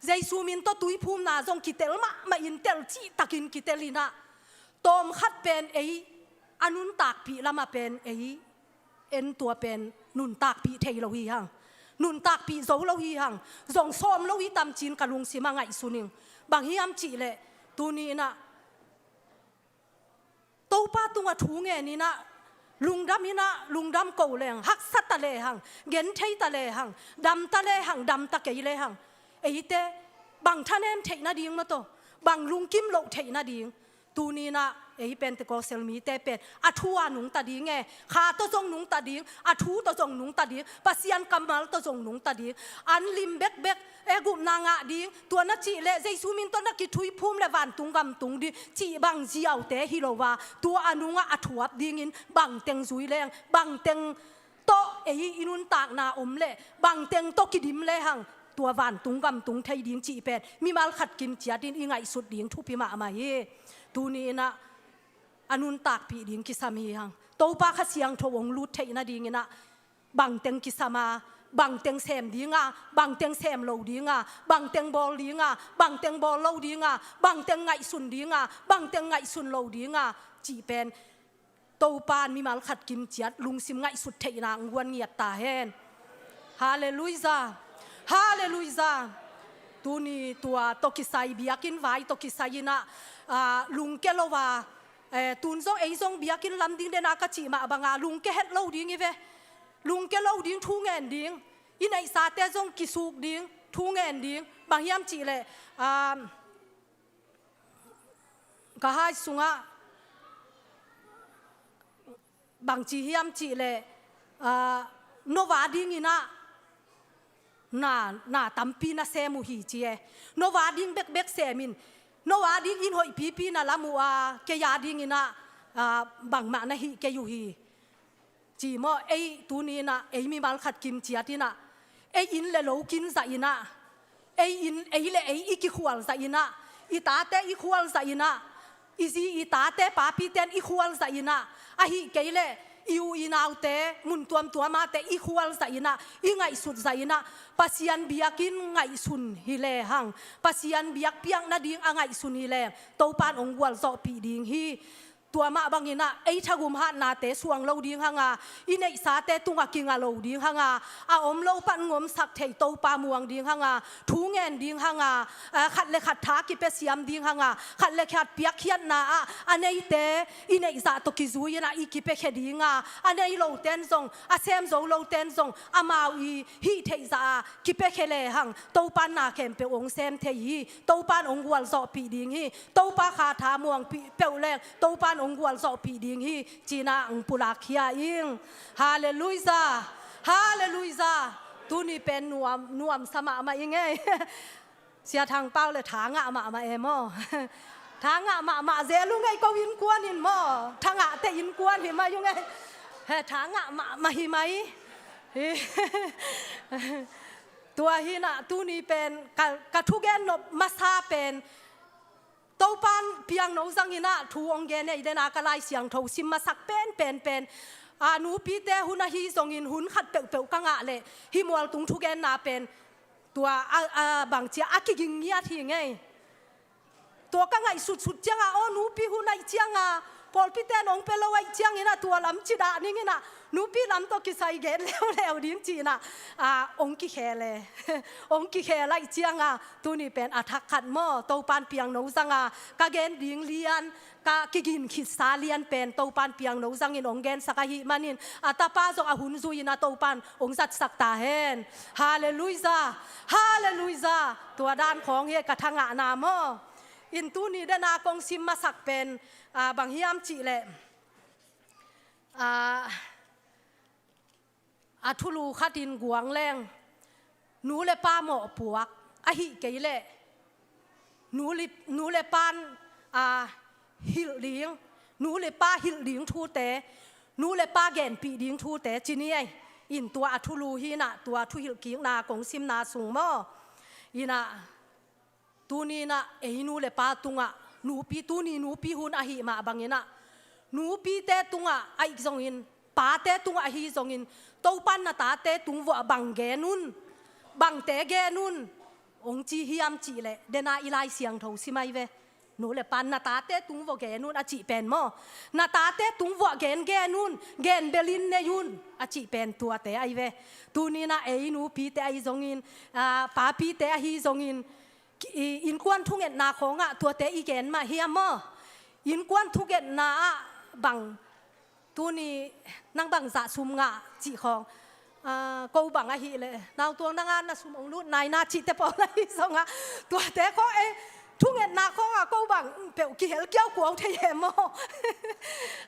Jesu min tawh tuiphumna zong kitel mahmah in, tel cihtakin kitel in ah, tawmkhat pen ei a nuntakpih lamah pen ei en, tua pen nuntakpih thei lo hi hang, nuntakpih zo lo hi hang, zong sawm lo hi tam ci-in ka lungsim ah ngaihsun ing. Bang hiam cih leh, tuni in ah Topa tungah thu ngen in ah, lungdam in ah, lungdam ko lehang, haksa ta lehang, genthei ta lehang, dam ta lehang, dam ta kei lehang, eite bang thanem theih nading maw, tua bang lungkim loh theih nading, Tuni-in ah ei Pentecostal mite pen a thu a nungta ding e, kha tawh zong nungta ding, a thu tawh zong nungta ding, Pasian kammal tawh zong nungta ding. An lim bekbek, e, gupna ngah ding, tua na cih leh Jesu min tawh na kithuphum leh vantung gam tung ding cih bang ziaute hi lo a, tua a nungah a thuap dingin bangteng zui leng, bangteng tawh ei i nuntakna om leh, bangteng tawh kidim lehang tua vantung gam tung thei ding cih pen mimal khat kim ciatin i ngaihsut ding thupi mahmah hi. Tuni-in ah a nuntakpih ding kisam hi hang. Topa Kha Siangtho hong lut theih nadingin ah bangteng kisam a, bangteng sem ding a, bangteng sem lo ding a, bangteng bawl ding a, bangteng bawl lo ding a, bangteng ngaihsun ding a, bangteng ngaihsun lo ding a cih pen Topa in mimal khat kim ciat lungsim ngaihsut theihna hong guan ngiat ta hen. Halleluiah. Halleluiah. Tuni tua tawh kisai, biakinn vai tawh kisai-in ah, ah, lungke lo a, eh, tun zong ei zong biakinn lam ding den a ka cih mah banga lungke het lo ding hi ve. Lungke lo ding, thu ngen ding. I neihsate zong kisuk ding, thu ngen ding. Bang hiam cih leh, ah, ka hai sungah bangci hiam cih leh, ah, no va dingin ah na, na tampi na sem uh hi ci e. No va ding bekbek sem in. No va dingin hoihpipi na lam uh a, kei a dingin ah, ah, bangmah na hih kei uh hi. Ci maw, ei tuni-in ah, ei mimal khat kim ciatin ah, ei inn le lo kin zahin ah, ei inn, ei le ei i kikhual zahin ah, i tate i khual zahin ah, i zi i tate papite in i khual zahin ah, ahih kei leh i u i naute, mun tuamtuamate i khual zahin ah, i ngaihsut zahin ah, Pasian biakinn ngaihsun hi lehang, Pasian biakpiak nading a ngaihsun hi lehang, Topa in hong gualzawhpih ding hi. Tua mah bangin ah ei thagum hatnate suang lo ding hang a, i neihsate tungah kinga lo ding hang a, a om lo pan ngomsak thei Topa muang ding hang a, thu ngen ding hang a, a, khat le khat tha kipia siam ding hang a, khat le khat piakkhiatna ah a neite i neih zah tawh kizui-in ah i kipia khia ding a, a nei lote in zong, a sem zo lote in zong amau i hih theih zah a kipia khia lehang Topa in na khempeuh hong sem thei hi. Topa in hong gualzawhpih ding hi. Topa kha tha muang pih peuh leng Topa in hong gualzawhpih ding hi, ci-in ah hong pulak khia ing. Halleluiah. Halleluiah. Tuni pen nuam, nuamsa mahmah ing ei. Sia Thang Pau leh tha ngah mahmah e maw. Tha ngah mahmah zel ung ei, ko innkuan in maw, tha ngahte innkuan hi mai ung ei. He, tha ngah mahmah hi mai. Hi. Tua hi-in ah tuni pen ka, ka thugen nop masa pen Topa in piangno zangin ah thu hong gen ei den a, ka Lai Siangtho sim masak pen, pen, pen, a, nupite hun ahi zongin hun khat peuhpeuh ka ngah leh hih mualtung thugenna pen tua a, a, bangci a, a kiging ngiat hi ing ei. Tua ka ngaihsutsut ciangah, aw, nupi hun ahih ciangah pawlpite in hong pia lo ahih ciangin ah tua lam ci dah ning in ah, nupi lam tawh kisai gen leuleu ding ci-in ah, a, hong kikhel e. Hong kikhel ahih ciangah tuni pen a thak khat maw, Topa in piangno zang a, ka gen ding lian, ka kigin khitsa lian pen Topa in piangno zangin hong gensak ahih manin, a tapa zong a hun zui-in ah Topa in hong zatsak ta hen. Halleluiah. Halleluiah. Tua dan khawng hi ka tha ngahna maw. In tuni den a kong sim masak pen, a, bang hiam cih leh, a, a thulu khatin guang leng, nu le pa mawhpuak ahih kei leh, nu le, nu le pa in, a, hilh ding, nu le pa hilh ding thute, nu le pa genpih ding thute ci ni ei. In tua a thulu hi-in ah, tua thuhilhkikna kong simna sung maw. In ah, tuni-in ah ei nu le pa tungah, nupi, tuni nupi hun ahih mah bangin ah, nupite tungah ahi zongin, pate tungah ahi zongin, Topa in na tate tung vuah bang gen un, bangte gen un, hong ci hiam cih leh, den a i Lai Siangtho sim ahi ve. Nu le pa in na tate tung vuah gen un a cih pen maw, na tate tung vuah gen gen un, gen belin nei un a cih pen tuate ahi ve. Tuni-in ah ei nupite ahi zongin, a, papite ahi zongin, Ki-, i, innkuan thungetna khawngah tuate i gen mah hiam maw? Innkuan thungetna ah bang, tuni nang bangzah sum ngah cih khawng, ah, ko bang ahih leh, Nau Tuang, nang a na sum hong lut nai na cihte pawl ahi zongah, tuate khawng ei, Thungetna khawngah ko bang peuh kihel kiaukuau thei e maw?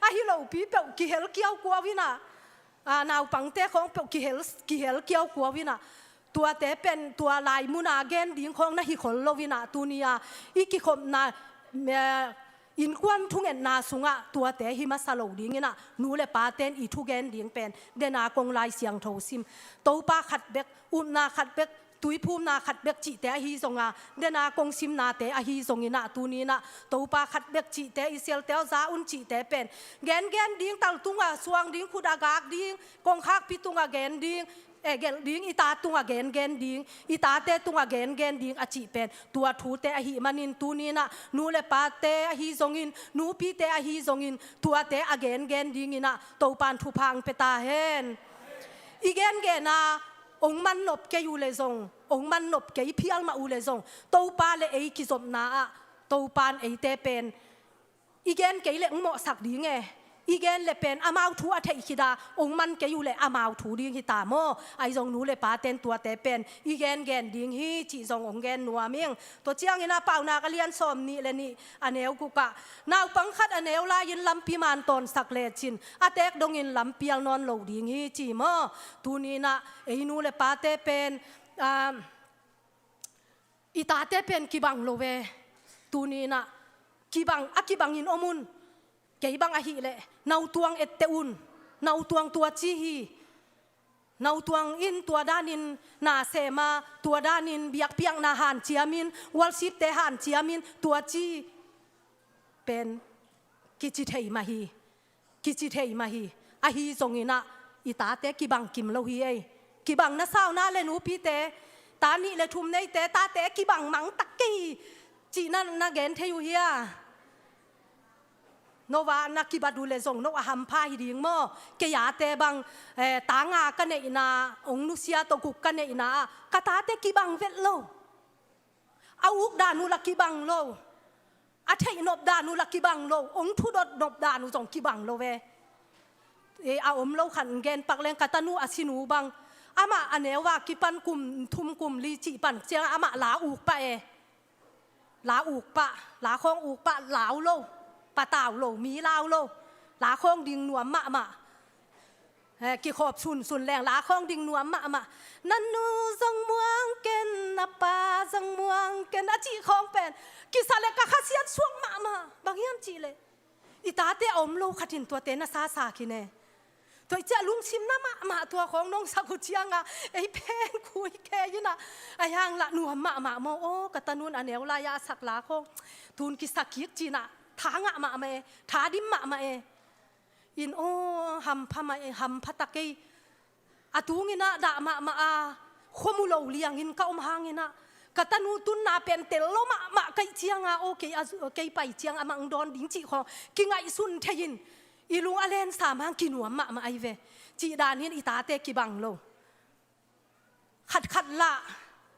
Ahi lopi peuh kihel kiaukuau inah, a, naupangte khawng peuh kihel, kihel kiaukuau inah, tuate pen tua lai muna gen ding khawng na hi khol lo inah, tuni-a i kikhopna, eh, innkuan thungetna sungah tuate hi masa lo ding inah, nu le paten i thugen ding pen dena kong Lai Siangtho sim, Topa khat bek, upna khat bek, tuiphumna khat bek cihte ahi zonga, dena kong simnate ahi zong inah, tuni inah Topa khat bek cihte, i sialte aw za un cihte pen gengen ding, tal tungah suang ding, khut a gak ding, kongkhakpi tungah gen ding, eh, gelh ding, i ta tungah gengen ding, i tate tungah gengen ding a cih pen tua thute ahih manin, tuni inah nu le pate ahi zongin, nupite ahi zongin, tuate a gengen ding inah Topan thupha hong pia ta hen. I gengena ong man nop kei uh le zong, ong man nop kei phial mah uh le zong, Topa le ei kizopna ah Topan eite pen i gen kei le ong mawhsak ding e. I gen le pen amau thu a theih khit a, ong man kei uh le amau thu ding hi ta maw? Ahi zong nu le paten tuate pen i gengen ding hi cih zong ong gen nuam ing. Tua ciangin a Paunak a lian sawm nih le nih a neu gukah, naupang khat a neu lai-in lampi man tawnsak lecin a teek dongin lampial nawn lo ding hi ci maw? Tuni inah ei nu le pate pen, ah, i tate pen kibang lo ve. Tuni inah kibang, a kibangin om un. Kei bang ahih leh nautuang etteh un. Nautuang tua ci hi. Nautuang in tua danin na sem a, tua danin biakpiakna hanciamin, worshipte hanciamin, tua ci pen kici thei mah hi. Kici thei mah hi. Ahi zong inah i tate kibang kim lo hi ei. Kibang na sau na le nupite, ta nih le thum neite, tate kibang mangtak kei hi cih na, na gen thei uh hia? No va na kibat uh le zong no a hampha hi ding maw? Kei ate bang, eh, ta nga ka neihna ong nusia tawh guk ka neihna ah ka tate kibang vet lo. A uk dan uh la kibang lo. A theih nop dan uh la kibang lo. Ong thudot nop dan uh zong kibang lo ve. E, a om lo khat gen pak leng, ka tanu a sin uh bang, amah a neu a kipan kum thum kum li cih pan ciang amah la uk pah e. La uk pah, la khawng uk pah, lau lo, patau lo, mi lau lo. La khawng ding nuam mahmah. Eh, kikhawp sunsun leng la khawng ding nuam mahmah. Na nu zong muang ken, na pa zong muang ken a cih khawng pen kisa le ka khasiat suak mahmah. Bang hiam cih leh i tate a om lo khatin tuate na sasa khin e. Tua i ciah lungsim na mahmah tua khawng nong sak uh cianga ei pen khui kei inah, a hiang lah nuam mahmah maw? Aw, ka tanun a neu lai-a a sak la khawng tun kisa kik cinah tha ngah mahmah e, tha dim mahmah e. In aw, hampha mah e, hampha ta kei. A tung inah dah mahmah a, khuamu lo liangin ka om hang inah ka tanu tunna pen tel lo mahmah ka hih cianga, aw, kei a, kei pai ciang amah ong dawn ding cih khawng kingaihsun thei in, i lung a len sam hang kinuam mahmah ahi ve. Cih danin i tate kibang lo. Khatkhat lah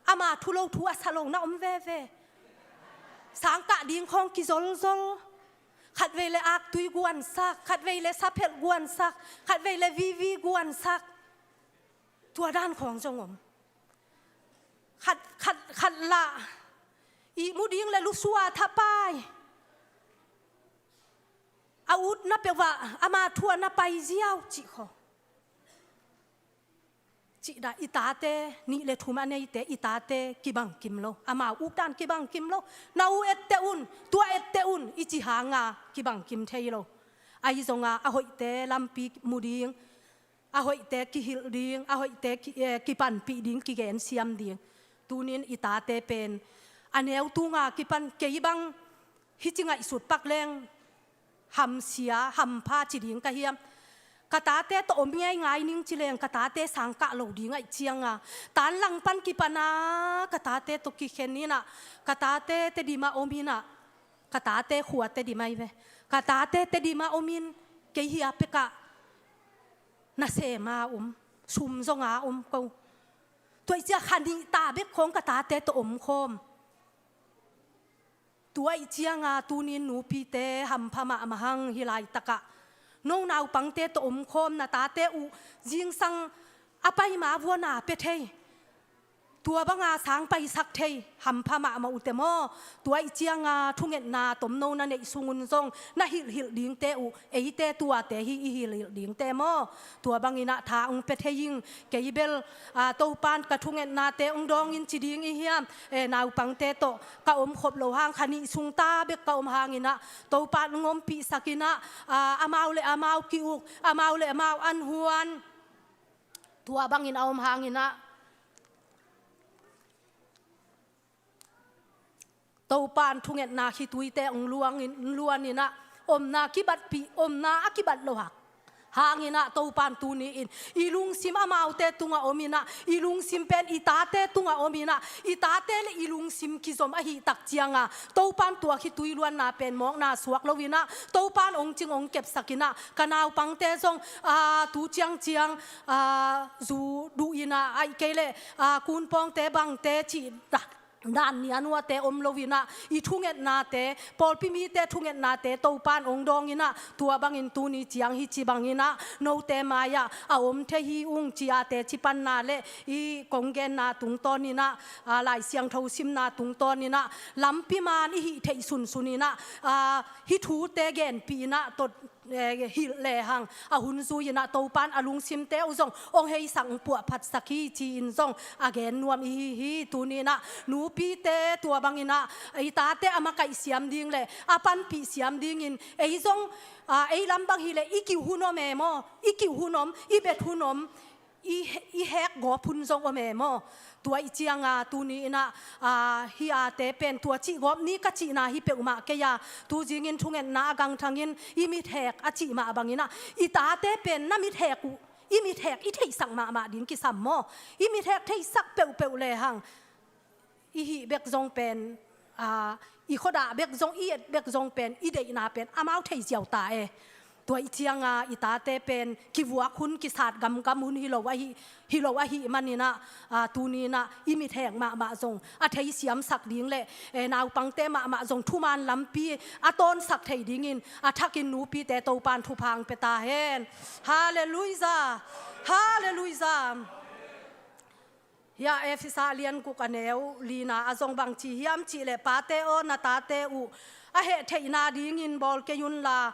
ama thu lo thu a sa lo na om veve. Sangkah ding khawng kizolzol. Khatvei le aktui guansak, khatvei le saphelh guansak, khatvei le vivi guansak. Tua dan khawng zong om. Khat, khat, khat lah ihmu ding le lusua thapai. A utna peuh ah ama thu a na pai ziau cih khawng. Cih dah i tate, nih le thum a neite, i tate kibang kim lo. Amau uk dan kibang kim lo. Na u etteh un, tua etteh un, i ci hanga kibang kim thei lo. Ahi zonga a hoihte lampi mu ding, a hoihte kihilh ding, a hoihte ki, eh, kipanpih ding, kigensiam ding. Tunin i tate pen a neu tunga kipan kei bang hih ci ngaihsut pak leng hamsia, hampha ci ding ka hiam? Ka tate tawh om ngeingai ning ci leng ka tate sangkah lo ding ahih cianga, tan lang pan kipana ka tate tawh kikhen inah, ka tate Tedima om inah, ka tate khua Tedima hi ve. Ka tate Tedima omin kei hia pekah nasema om, sum zonga om ko. Tua i cia kha nih ta bek khawng ka tate tawh om khawm. Tua i cianga tunin nupite hampha mahmah hang hih laitakah. No naupangte tawh omkhawm na tate uh zingsang a paima vuana pia thei. Tua banga sang paisak thei hampha mahmah uh teh maw? Tua ih cianga thungetna tomno na neih sungun zong na hilhhilh dingte uh, eite tuate hi i hilhhilh dingte maw? Tua banginah tha ong pia thei ing. Kei bel, aa, Topan ka thungetnate ong dawngin ci ding i hiam? E, naupangte tawh ka om khop lo hang, kha nih sung ta bek ka om hanginah Topan ong ompihsakinah, aa, amau le amau ki-uk, amau le amau an huan, tua bangin a om hanginah Topan thungetna khituite ong luangin, luaninah omna kibatpih, omna a kibat lo hak hanginah Topan tuni-in i lungsim amaute tunga ominah, i lungsim pen i tate tunga ominah, i tate le i lungsim kizom ahih tak cianga Topan tua khitui luanna pen mawkna suak loinah Topan ong cing ong kepsakinah ka naupangte zong, aa, tu ciangciang, aa, zu duhinah, ahih kei leh, aa, kunpawngte bangte cih dan nianuate om loinah i thungetnate, pawlpi mite thungetnate Topan ong dawnginah tua bangin tuni ciang hi ci banginah note mai-ah a om thei hi ung ciate cipanna le i kong genna tungtawninah, aa, Lai Siangtho simna tungtawninah lampi man i hih theih sunsuninah, aa, hih thute genpihinah tot, eh, hilh lehang a hun zuihinah Topan a lungsimte uh zong ong heisak, ong puahphatsak hi ci-in zong a gen nuam i hi hi. Tuninah nupite tua banginah i tate a makaih siam ding le a panpih siam dingin ei zong, aa, ei lam bang hileh i kiuh hun om e maw? I kiuh hun om, i bet hun om, i, i hek gawp hun zong om e maw? Tua ih cianga tuni-inah, aa, hih ate pen tua cih gawp ni ka cihna hi peuhmah kei a, tuzingin thungetna a gangthangin i mithek a cih mah banginah i tate pen na mithek uh, i mithek i theihsak mahmah ding kisam maw? I mithek theihsak peuhpeuh lehang i hih bek zong pen, aa, i khuadah bek zong, i et bek zong pen, i deihna pen amau thei ziau ta e. Tua ih cianga i tate pen kivuak hun, kisat gamgam hun hi lo ahih, hi lo ahih maninah, aa, tuninah i mithek mahmah zong a thei siamsak ding le, e, naupangte mahmah zong thuman lampi a tawnsak thei dingin a thakin nupite Topan thupha ong pia ta hen. Halleluijah. Halleluijah. Hia Efesa lian guk a neu lina ah zong bang ci hiam cih leh, pate aw, na tate uh a heh theihna dingin bawl kei unla,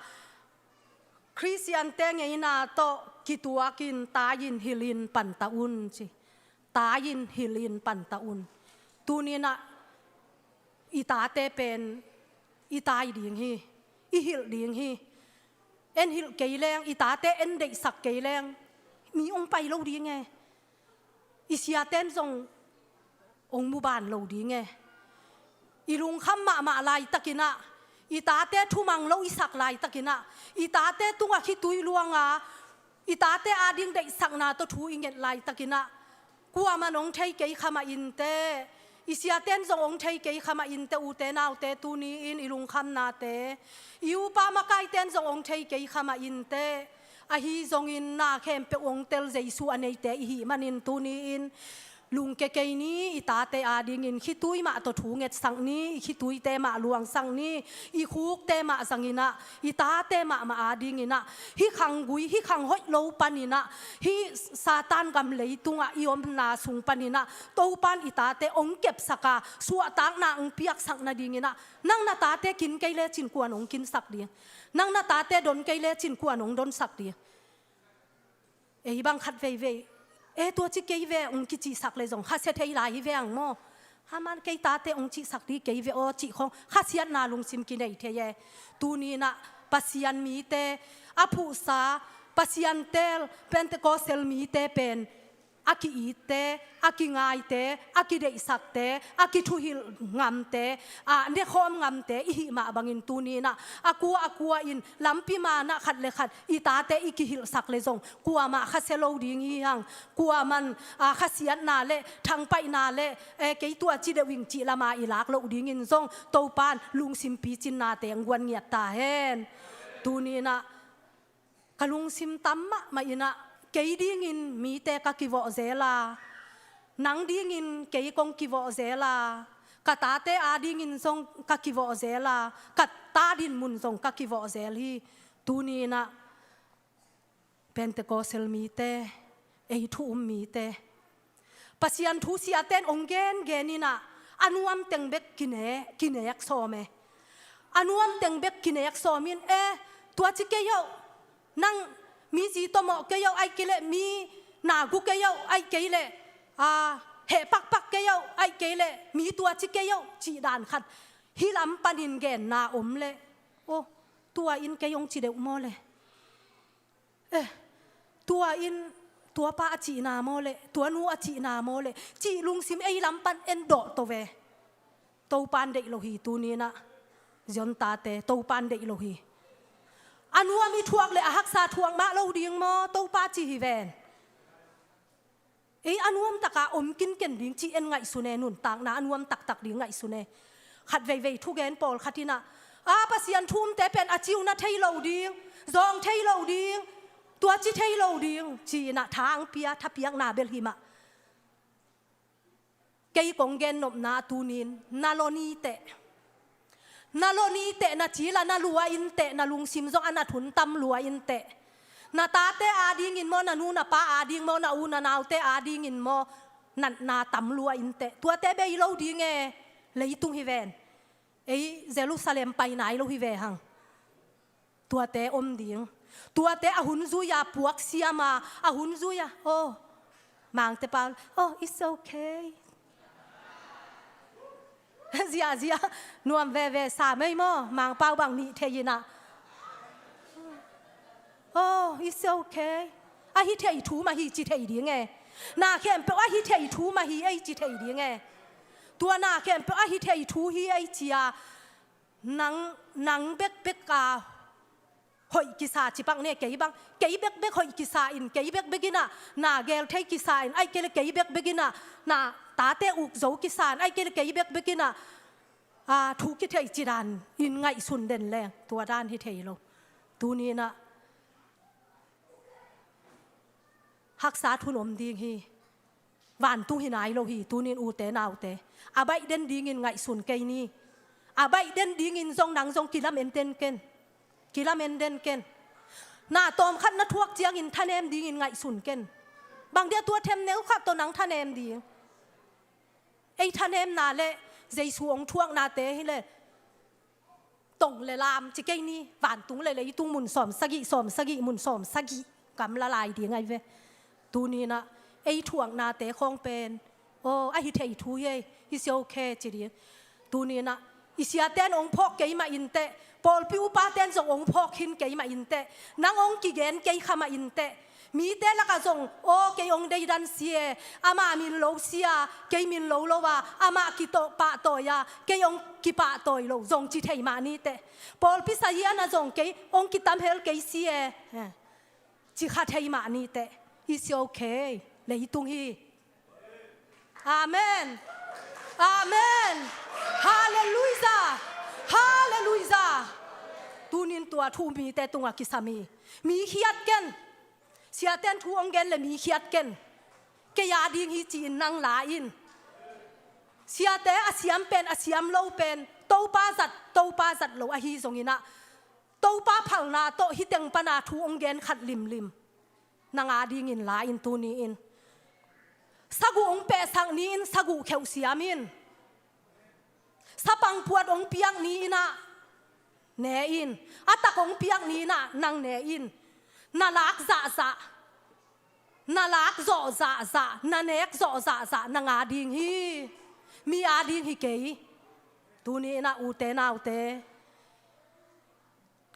Khristiante ngeina tawh kituakin tai-in hilhin panta un ci. Tai-in hilhin panta un. Tuninah i tate pen i tai ding hi, i hilh ding hi. En hilh kei leng, i tate en deihsak kei leng mi ong pai lo ding e. I siaten zong ong muban lo ding e. I lungkham mahmah laitakinah, i tate thumang lo i sak laitakinah, i tate tungah khitui luanga i tate ading deihsakna tawh thu i nget laitakinah, kuaman ong thei kei kha mah inteh, i siaten zong ong thei kei kha mah inteh, ute naute, tuni-in i lungkhamnate, i upa makaiten zong ong thei kei kha mah inteh. Ahi zongin na khempeuh ong tel Jesu a neite i hih manin tuni-in lungke kei ni, i tate adingin khitui mah tawh thu ngetsak ni, i khituite mah luangsak ni, i khukte mah zanginah, i tate mahmah adinginah hih khanggui, hih khang hoih lo paninah, hih Satan gam leitungah i omna sung paninah Topan i tate ong kepsaka suahtakna ong piaksak nadinginah, nang na tate kin kei lecin kuan ong kinsak ding? Nang na tate don kei lecin kuan ong donsak ding? Ei bang khat veivei, e, tua ci kei ve ong kicihsak le zong khasia thei lai hi ve ang maw? Haman kei tate ong cihsak ding kei ve aw cih khong khasiatna lungsim kinei thei e. Tuninah Pasian mite, a phuhsa Pasian teel Pentecostal mite pen a ki-itte, a kingaite, a kideihsakte, a kithuhilh ngamte, a nekhawm ngamte i hih mah bangin tuninah a kua a kua in lampi manah khat le khat i tate i kihilhsak le zong kuamah khasia lo ding hi hang. Kuaman, a, khasiatna le thangpaihna le, e, kei tua ci deuh ing cih lama i lak loh dingin zong Topan lungsim picinnate ong guan ngiat ta hen. Tuninah ka lungsim tam mahmah inah kei dingin mite ka kivawh zel a, nang dingin kei kong kivawh zel a, ka tate adingin zong ka kivawh zel a, ka ta dinmun zong ka kivawh zel hi. Tuninah Pentecostal mite, ei thu um mite, Pasian thu siate'n ong gengen in ah, a nuam teng bek kine, kinek sawm e. A nuam teng bek kinek sawm in, e, tua ci kei oh, nang mi zi tawmawh kei oh, ahih kei leh mi na gu kei oh, ahih kei leh, a, heh pakpak kei oh, ahih kei leh mi tua ci kei oh, cih dan khat. Hih lam panin genna om leh, oh, tua in kei ong ci deuh maw leh. Eh, tua in, tua pa a cihna maw leh, tua nu a cihna maw leh, cih lungsim ei lam pan en dawh to ve. Topa'n deih lo hi tuni in ah. Zion tate, Topa'n deih lo hi. A nuam i thuak leh a haksa thuak mah lo ding maw, Topa ci hi ven. Ei a nuam tak a om kinken ding cih en ngaihsun e, nuntakna a nuam taktak ding ngaihsun e. Khat veivei thugen pawlkhat in ah, a, Pasian thu umte pen a ci uh na thei lo ding, zawng thei lo ding, tua ci thei lo ding, ci in ah tha ang pia, thapiakna bel hi mah. Kei kong gen nopna tuni in, na lua ni teh. Na lua ni teh, na cil ah na lua in teh, na lungsim zong a na thun tam lua in teh. Na tate adingin maw, na nu na pa ading maw, na u na naute adingin maw, natna tam lua in teh. Tuate bei lo ding e, leitung hi ven. Ei Jerusalem pai nai lo hi ve hang. Tuate om ding. Tuate a hun zui a puak siam a, a hun zui a, oh, Mangte pau, oh, it's okay. Ziahziah, nuam veve sa mei maw, Mangpau bang nih thei in ah. Oh, it's okay. A hi thei thu mah hi ci thei ding e. Na khempeuh a hi thei thu mah hi ei ci thei ding e. Tua na khempeuh a hi thei thu hi ei ci a. Nang, nang bekbek a hoih kisa ci pak ne, kei bang, kei bekbek hoih kisa in, kei bekbek in ah na gel thei kisa in, ahih kei leh kei bekbek in ah na tate uk zo kisa in, ahih kei leh kei bekbek in ah, a, thu kithei ci dan in ngaihsun den leng tua dan hi thei lo. Tuni in ah haksa thun om ding hi. Vantung hi nai lo hi, tuni in ute naute. A baih den dingin ngaihsun kei ni. A baih den dingin zong nang zong kilamen den ken. Kilamen den ken. Na tawmkhat na thuak ciangin thanem dingin ngaihsun ken. Bang dia tua themneu khat tawh nang thanem ding. Ei thanemna leh Jesu ong thuaknate hi leh tong le lam ci kei ni, vantung le leitung mun sawm sagih, sawm sagih, mun sawm sagih gamla lai ding ahi ve. Tuni in ah ei thuaknate khawng pen, aw, a hi thei thu hi ei, hi sia okay ci ding. Tuni in ah i siate'n ong phawk kei mah in teh, pawlpi upate'n zong ong phawk khin kei mah in teh, nang ong kigen kei kha mah in teh, mite lakah zong, aw, kei ong deidan si e, amah min lo si a, kei min lo lo a, amah kipahtawi a, kei ong kipahtawi lo, zong ci thei mah ni teh. Pawlpi sazian ah zong kei ong kitamhel kei si e, ci kha thei mah ni teh. It's okay. Leitung hi. Amen. Amen. Halleluijah. Halleluijah. Tuni in tua thu mite tungah kisam hi. Mi khiat ken. Siate'n thu ong gen leh mi khiat ken. Kei ading hi ci-in nang la in. Siate a siam pen, a siam lo pen, Topa zat, Topa zat lo ahi zongin ah, Topa phalna tawh hih teng pana thu ong gen khat limlim. Nang adingin la in tuni in. Saguh ong pehsak ni in, saguh kheuh siam in. Sapang puat ong piak ni in ah, ne in. A tak ong piak ni in ah, nang ne in. Na lak zahzah, na lak zawh zahzah, na nek zawh zahzah nang ading hi. Mi ading hi kei. Tuni in ah ute naute,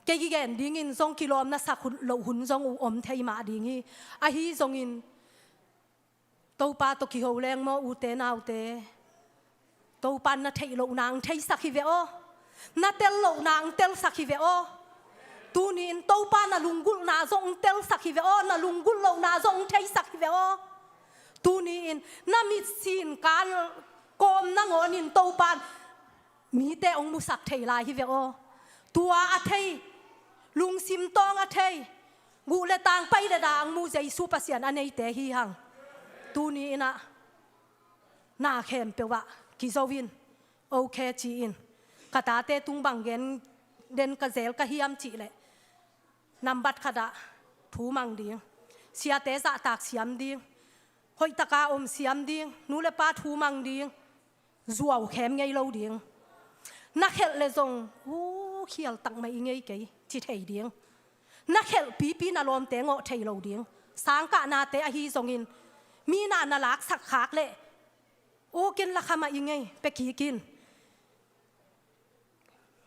kei kigen dingin zong kilawm na sak hun, loh hun zong uh om thei mah ding hi. Ahi zongin Topa tawh kiho leng maw ute naute. Topa'n na theih lohna ang theisak hi ve aw. Na tel lohna ang telsak hi ve aw. Tuni in Topa na lunggulhna zong ang telsak hi ve aw. Na lunggulh lohna zong ang theisak hi ve aw. Tuni in na mitsin kan kawm nangawnin Topa'n mite ong musak thei lai hi ve aw. Tua a thei, lungsim tawng a thei, guh le tang, pai le da ang mu Jesu Pasian a neite hi hang. Tuni in ah na khempeuh ah kizo in, okay ci in. Ka tate tung bang gen den ka zel ka hiam cih leh, nambat khat ah thu mang ding. Siate zahtak siam ding. Hoihtaka om siam ding, nu le pa thu mang ding, zuau khem ngei lo ding. Na khelh le zong, u khial tak mah i ngei kei, ci thei ding. Na khelh pipi na lawmte ngawh thei lo ding. Sangkahnate ahi zongin, mi na na laksak khak leh, u ken lakha mah i ngei, pe kik in.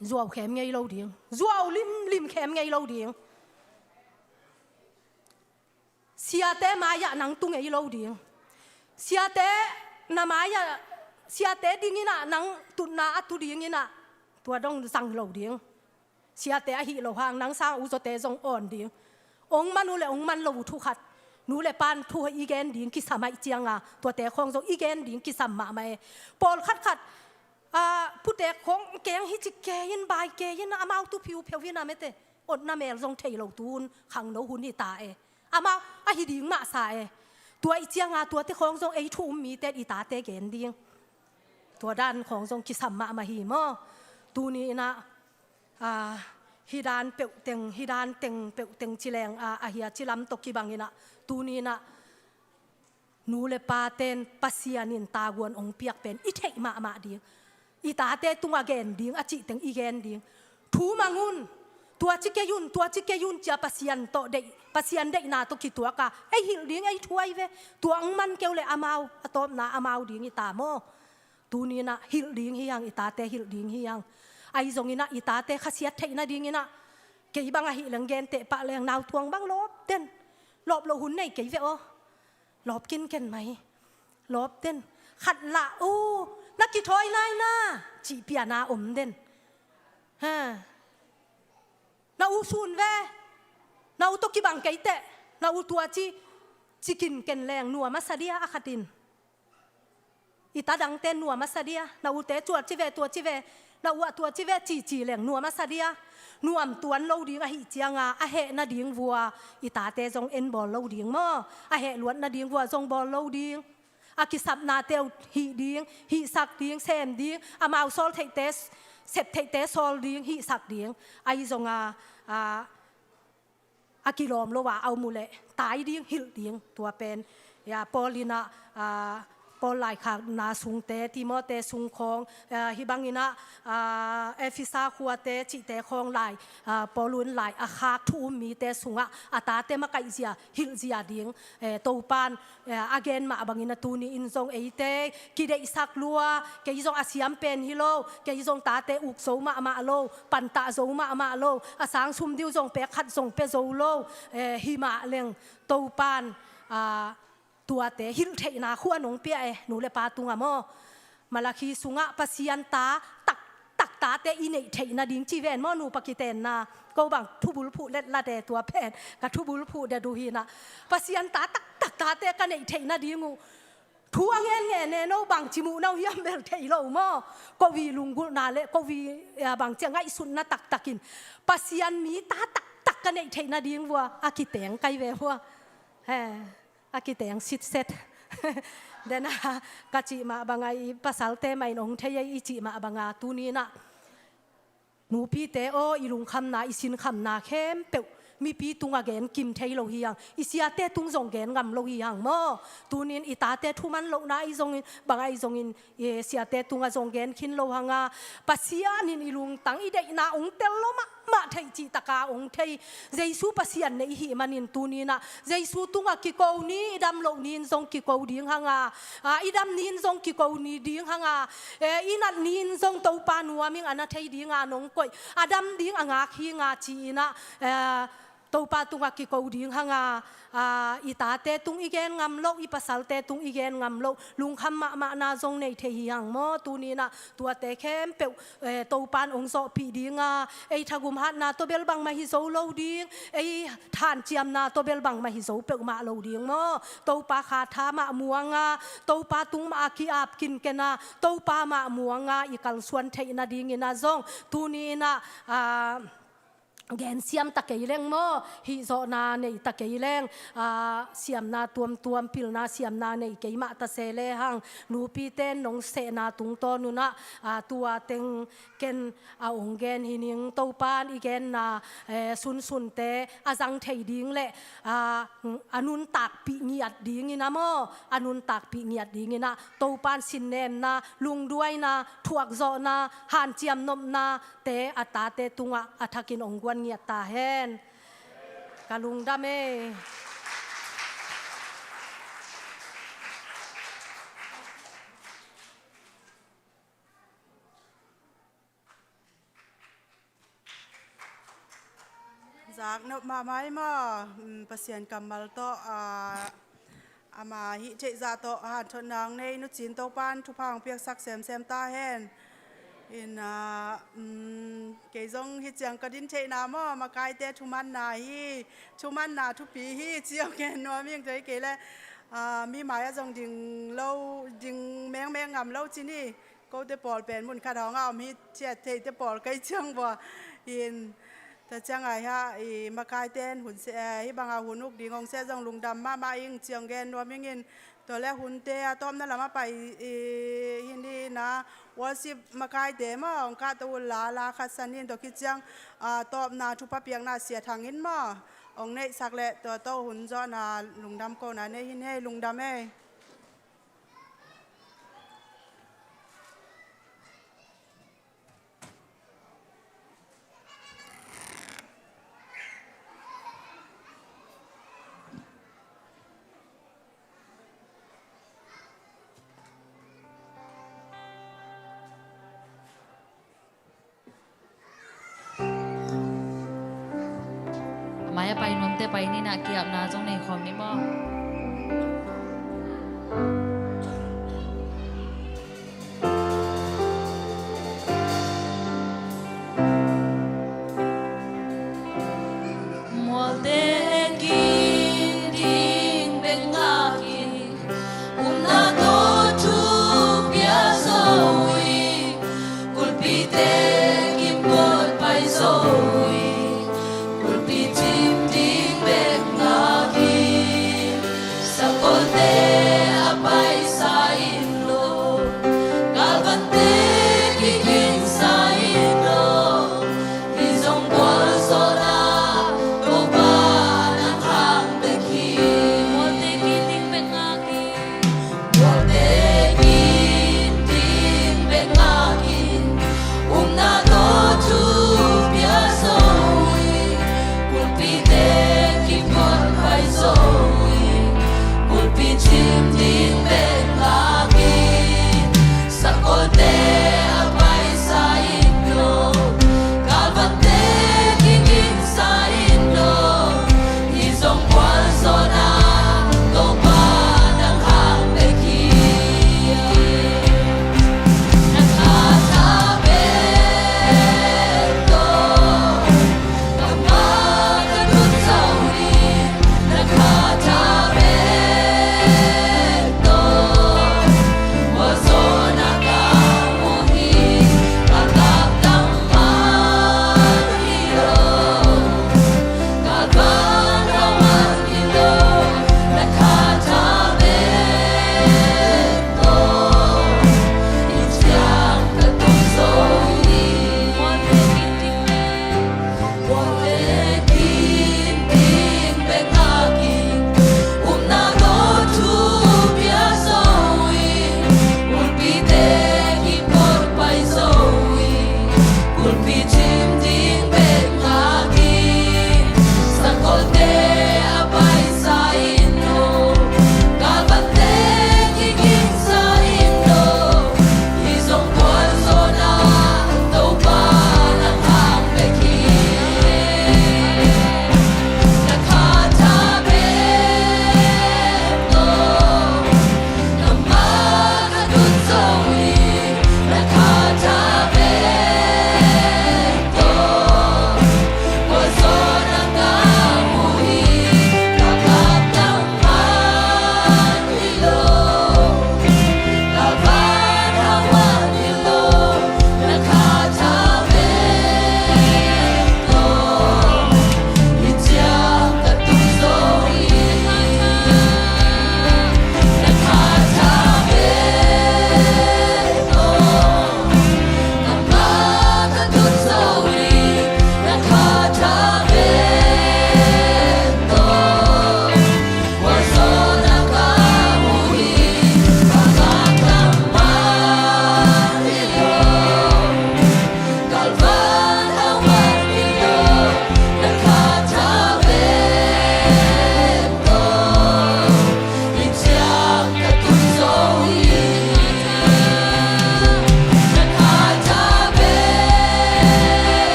Zuau khem ngei lo ding. Zuau limlim khem ngei lo ding. Siate mai-ah nang tu ngei lo ding. Siate na mai-ah, siate dinginah nang tutna a tu dinginah tua dong zang lo ding. Siate ahi lo hang nang sang u zawte zong awn ding. Ong man uh le ong man lo uh thu khat, nu le pan thu i gen ding kisam ahih cianga, tuate khawng zong i gen ding kisam mahmah e. Pawl khatkhat, a, putek khawng keng hi ci kei in, bai kei in, amau tu phiupheu in a mete. Otna mel zong thei lo tu hun, khangno hun hi ta e. Amau ahi ding mahsa e. Tua i cianga tuate khawng zong ei thu um mite i tate gen ding. Tua dan khawng zong kisam mahmah hi maw. Tuni inah, a, hi dan peuhteng, hi dan teng peuhteng ci leng, a, ahi a ci lam tawh kibang inah, tuni inah, nu le paten Pasian in taguan ong piak pen i theih mahmah ding. I tate tungah gen ding a cihteng i gen ding. Thu mang un, tua ci kei un, tua ci kei un cia Pasian tawh deih, Pasian deihna tawh kituaka ei hilh ding ei thuai ve. Tua ong man keu le amau, a tawpna amau ding i ta maw. Tuni inah hilh ding hi hang, i tate hilh ding hi hang. Ahi zonginah i tate khasiat theih nadinginah, kei bang ahih leng genteh pah leng, nau tuang bang lawp den. Lawp loh hun nei kei ve aw. Lawp kinken mai. Lawp den. Khat lah, u, na kithawi nai na, cih piana om den. Ha. Na u sun ve. Na u tawh kibang kei teh. Na u tua ci, ci kinken leng nuam a sa dia a khatin. I ta dangte nuam a sa dia, na ute cuat ci ve, tua ci ve, na u ah tua ci ve, cici leng nuam a sa dia. Nuam tuan lo ding ahih cianga, a heh nading vua i tate zong en bawl lo ding maw. A heh luat nading vua zong bawl lo ding. A kisapnate uh hih ding, hihsak ding, sem ding, amau sawl theihte, sep theihte sawl ding, hihsak ding. Ahi zonga, a, a kilawm lo a, a um uh leh tai ding, hilh ding. Tua pen, ya, Paul inah, a, Paul laikhakna sungte, Timote sung khawng, a, hih banginah, a, Efesa khuate cihte khawng lai, a, Paul un lai a khak thu um mite sungah a tate makaihzia, hilhzia ding, e, Topan, e, a gen mah bangin a tuni in zong eite kideihsak lua, kei zong a siam pen hi lo, kei zong tate uk zo mahmah lo, pantah zo mahmah lo, a sang sum diu zong pek khat zong pia zo lo, e, hi mah leng Topan, a, tuate hilh theihna khua nong pia e, nu le pa tungah maw. Malakhi sungah Pasian ta taktak tate i neih theih nading ci ven maw, nupa kitenna. Ko bang thubul phuh letlat e, tua pen ka thubul phuh det uh hinah. Pasian ta taktak tate ka neih theih nading uh. Thu a ngen ngen e, no bang ci muh no hiam bel thei lo maw. Ko vi lunggulhna le ko vi, a, bang cia ngaihsutna taktakin Pasian mi ta taktak ka neih theih nading vua a kiteng kai ve vua. He. A kiteng sitset. Dena ka cih mah banga i pasalte mah in ong thei ei i cih mah banga tuninah nupite aw, i lungkhamna, i sinkhamna khempeuh mipi tungah gen kim thei lo hi hang, i siate tung zong gen ngam lo hi hang maw. Tunin i tate thuman lohna ahi zongin, bang ahi zongin, i siate tungah zong gen khin lo hanga, Pasian in i lungtang i deihna ong tel lo mahmah theih cihtaka ong thei Jesu Pasian nei i hih manin tuninah Jesu tungah kiko ni, i dam loh ni in zong kiko ding hanga, a, i dam ni in zong kiko ni ding hanga, e, i nat ni in zong Topa nuam ing a na thei dinga nong koih, a dam ding a ngak hi nga ci-inah, e, Topa tungah kiko ding hanga, a, i tate tung i gen ngam loh, i pasalte tung i gen ngam loh, lungkham mahmahna zong nei thei hi hang maw. Tuninah tuate khempeuh, e, Topan ong zawhpih dinga, ei thagum hatna tawh bel bangmah hi zo lo ding, ei thanciamna tawh bel bangmah hi zo peuhmah lo ding maw. Topa kha tha mah muanga, Topa tung mah a ki-ap kinkena, Topa mah muanga i kalsuan theih nadingina zong tuninah, a, gensiam ta kei leng maw, hihzawhna nei ta kei leng, aa, siamna tuamtuam, pilna siamna nei kei mah ta se lehang, nupite nong sehna tungtawn un ah, aa, tua teng ken a ong gen hi ning. Topan i genna, eh, sunsunte a zang thei ding le, aa, a nuntakpih ngiat dingin ah maw, a nuntakpih ngiat dingin ah Topan sinnemna, lungduaina, thuakzawhna, hanciam nopna te a tate tungah a thakin ong guan ngiat ta hen. Ka lungdam e. Zaknop mahmah i maw, mm, Pasian kammal tawh, ah, ama hih theihzah tawh hanthotna hong nei Nu Cin Topan thupha hong piaksak semsem ta hen. In, ah, mm, kei zong hih ciang ka din theihna maw, makaite thumanna hi, thumanna thupi hi, ci hong gen nuam ing. Tua hi kei leh, ah, mi mai-ah zong ding lo, ding mengmeng ngam lo ci ni. Kote pawl pen mun khat hawng a om hi, ciat theite pawl kei ciang bua. In, tua ciang a hia, i makaite in hun se, eh, hih banga hun uk ding hong se zong lungdam mahmah ing ci hong gen nuam ing in. Tua leh hunte a tawpna lamah pai, i, hi ni na, worship makaite maw, hong kahto uh la, la khat sa ni in, tua khit ciang, ah, tawpna thupha piakna Sia Thang in maw, hong neihsak leh tua tawh hun zawhna lungdam kohna nei hi ni, lungdam e. Mai-ah pai nuamte pai ni na, ki-apna zong nei khawm ni maw? Mualte kim ding bek ngak hi. Upna tawh thu pia zo hi. Kulpite kim kawt pai zo hi. Kulpi cim ding bek ngak hi.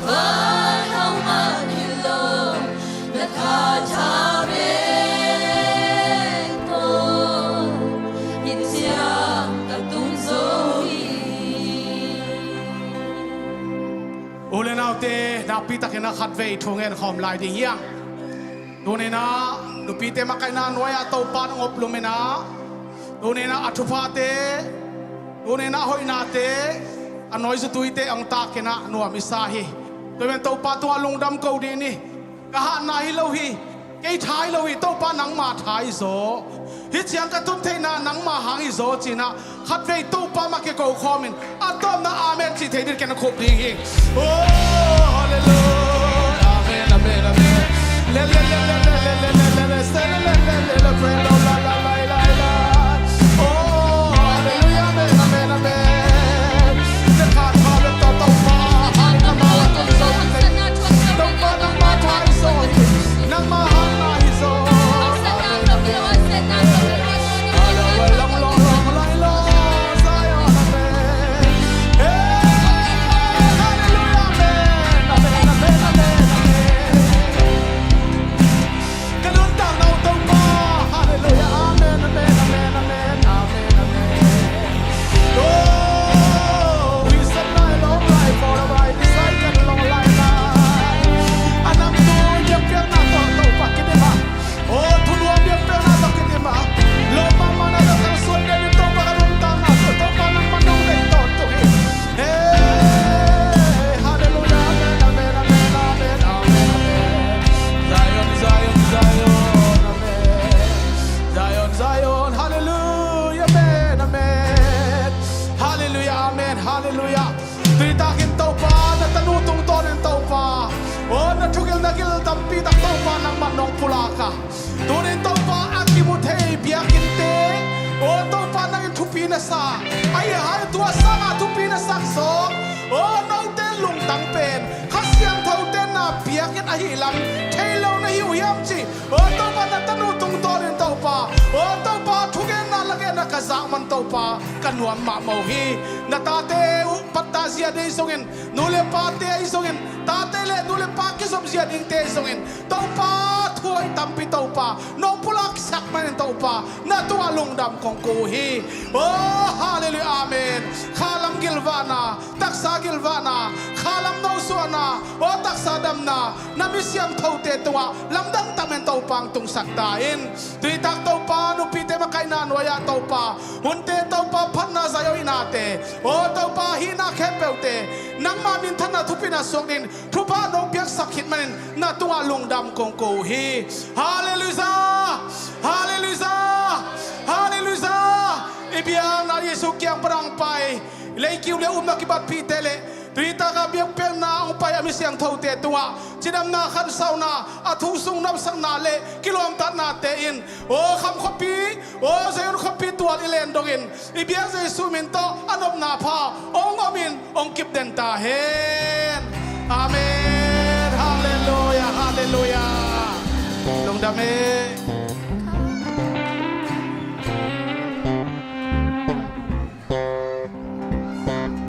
Van hong man hi lo, na tha tha bek tawh hi ciang ka tung zo hi. U le naute, nakpi takin a khatvei thu ngen khawm lai ding hi hang. Tuni-in ah nupite makaihna nuai-ah Topa nong oplum in ah, tuni-in ah a thuphate, tuni-in ah a hoihnate, a nawi zutuite hong takin ah nuam i sa hi. Tua ahih manin Topa tungah lungdam ko dih ni. Ka hatna hi lo hi, kei tha hi lo hi, Topa nangma tha hi zaw. Hih ciang ka tun theihna nangma hang hi zaw ci-in ah khatvei Topa mah kiko khawmin a tawpna amen cih thei dingin ka khup ding hi. Oh, hallelujah. Amen, amen, amen. Le, le, le. Praise the Lord, la, la, la, la, la. Oh, hallelujah. Amen, amen, amen. Te khat khat le tawh Topa, hallelujah. Topa nangma tha hi zaw. Nangma hang hi zaw. Amen, amen. Oh, thunuam biakpiakna tawh kidim a, lawm mahmahna tawh kalsuan deuhin Topa ka nuntakna tawh Topa nangmah nong deih tawntung hi. Hey, hallelujah, amen, amen, amen, amen, amen, amen. Zion, Zion, Zion, amen. Zion, Zion, hallelujah, amen, amen. Hallelujah, amen, hallelujah. Tuni takin Topa na tanu tungtawnin Topa, aw na thugil na gil tampi tak Topa nangmah nong pulak a, tunin Topa a kimu thei biakinnte, aw Topa nangin thupi na sa, ahi hang tua sangah thupi na sak zawk, aw note lungtang pen Kha Siangthote na biakinn ahih lam thei lo na hi uh hiam cih, aw Topa na tanu tungtawnin Topa, aw Topa thugenna lagenna ka zak man Topa ka nuam mahmah uh hi. Na tate uh patta zia ding zongin, nu le pate ahi zongin, tate le nu le pa kizom zia dingte ahi zongin, Topa thu hoih tampi Topa nong pulaksak manin Topa na tungah lungdam kong ko uh hi. Oh, hallelujah, amen. Khalam gilvahna, taksa gilvahna, khalam nosuahna, aw taksa damna, na mi siangthote tungah lamdang takin Topa hong tungsak ta in. Tuni tak Topa nupite makaihna nuai-ah Topa, hunte Topa phatna zai-oh ihnate, aw Topa hihna khempeuhte nangma minthanna thupina suak dingin thupha nong piaksak khit manin na tungah lungdam kong ko uh hi. Hallelujah! Hallelujah! Hallelujah! I biakna Jesu kiang pan hong pai, leikiu le upna kibatpihte le tuni taka biakpiakna hong pai a mi siangthote tungah cidamna, khansauna, a thu sung nopsakna le kilawmtatnate in, aw Kham khuapi, aw Zion khuapi tual i len dongin i biak Jesu min tawh a nopna pha hong om in hong kipden ta hen. Amen. Hallelujah, hallelujah. Lungdam e.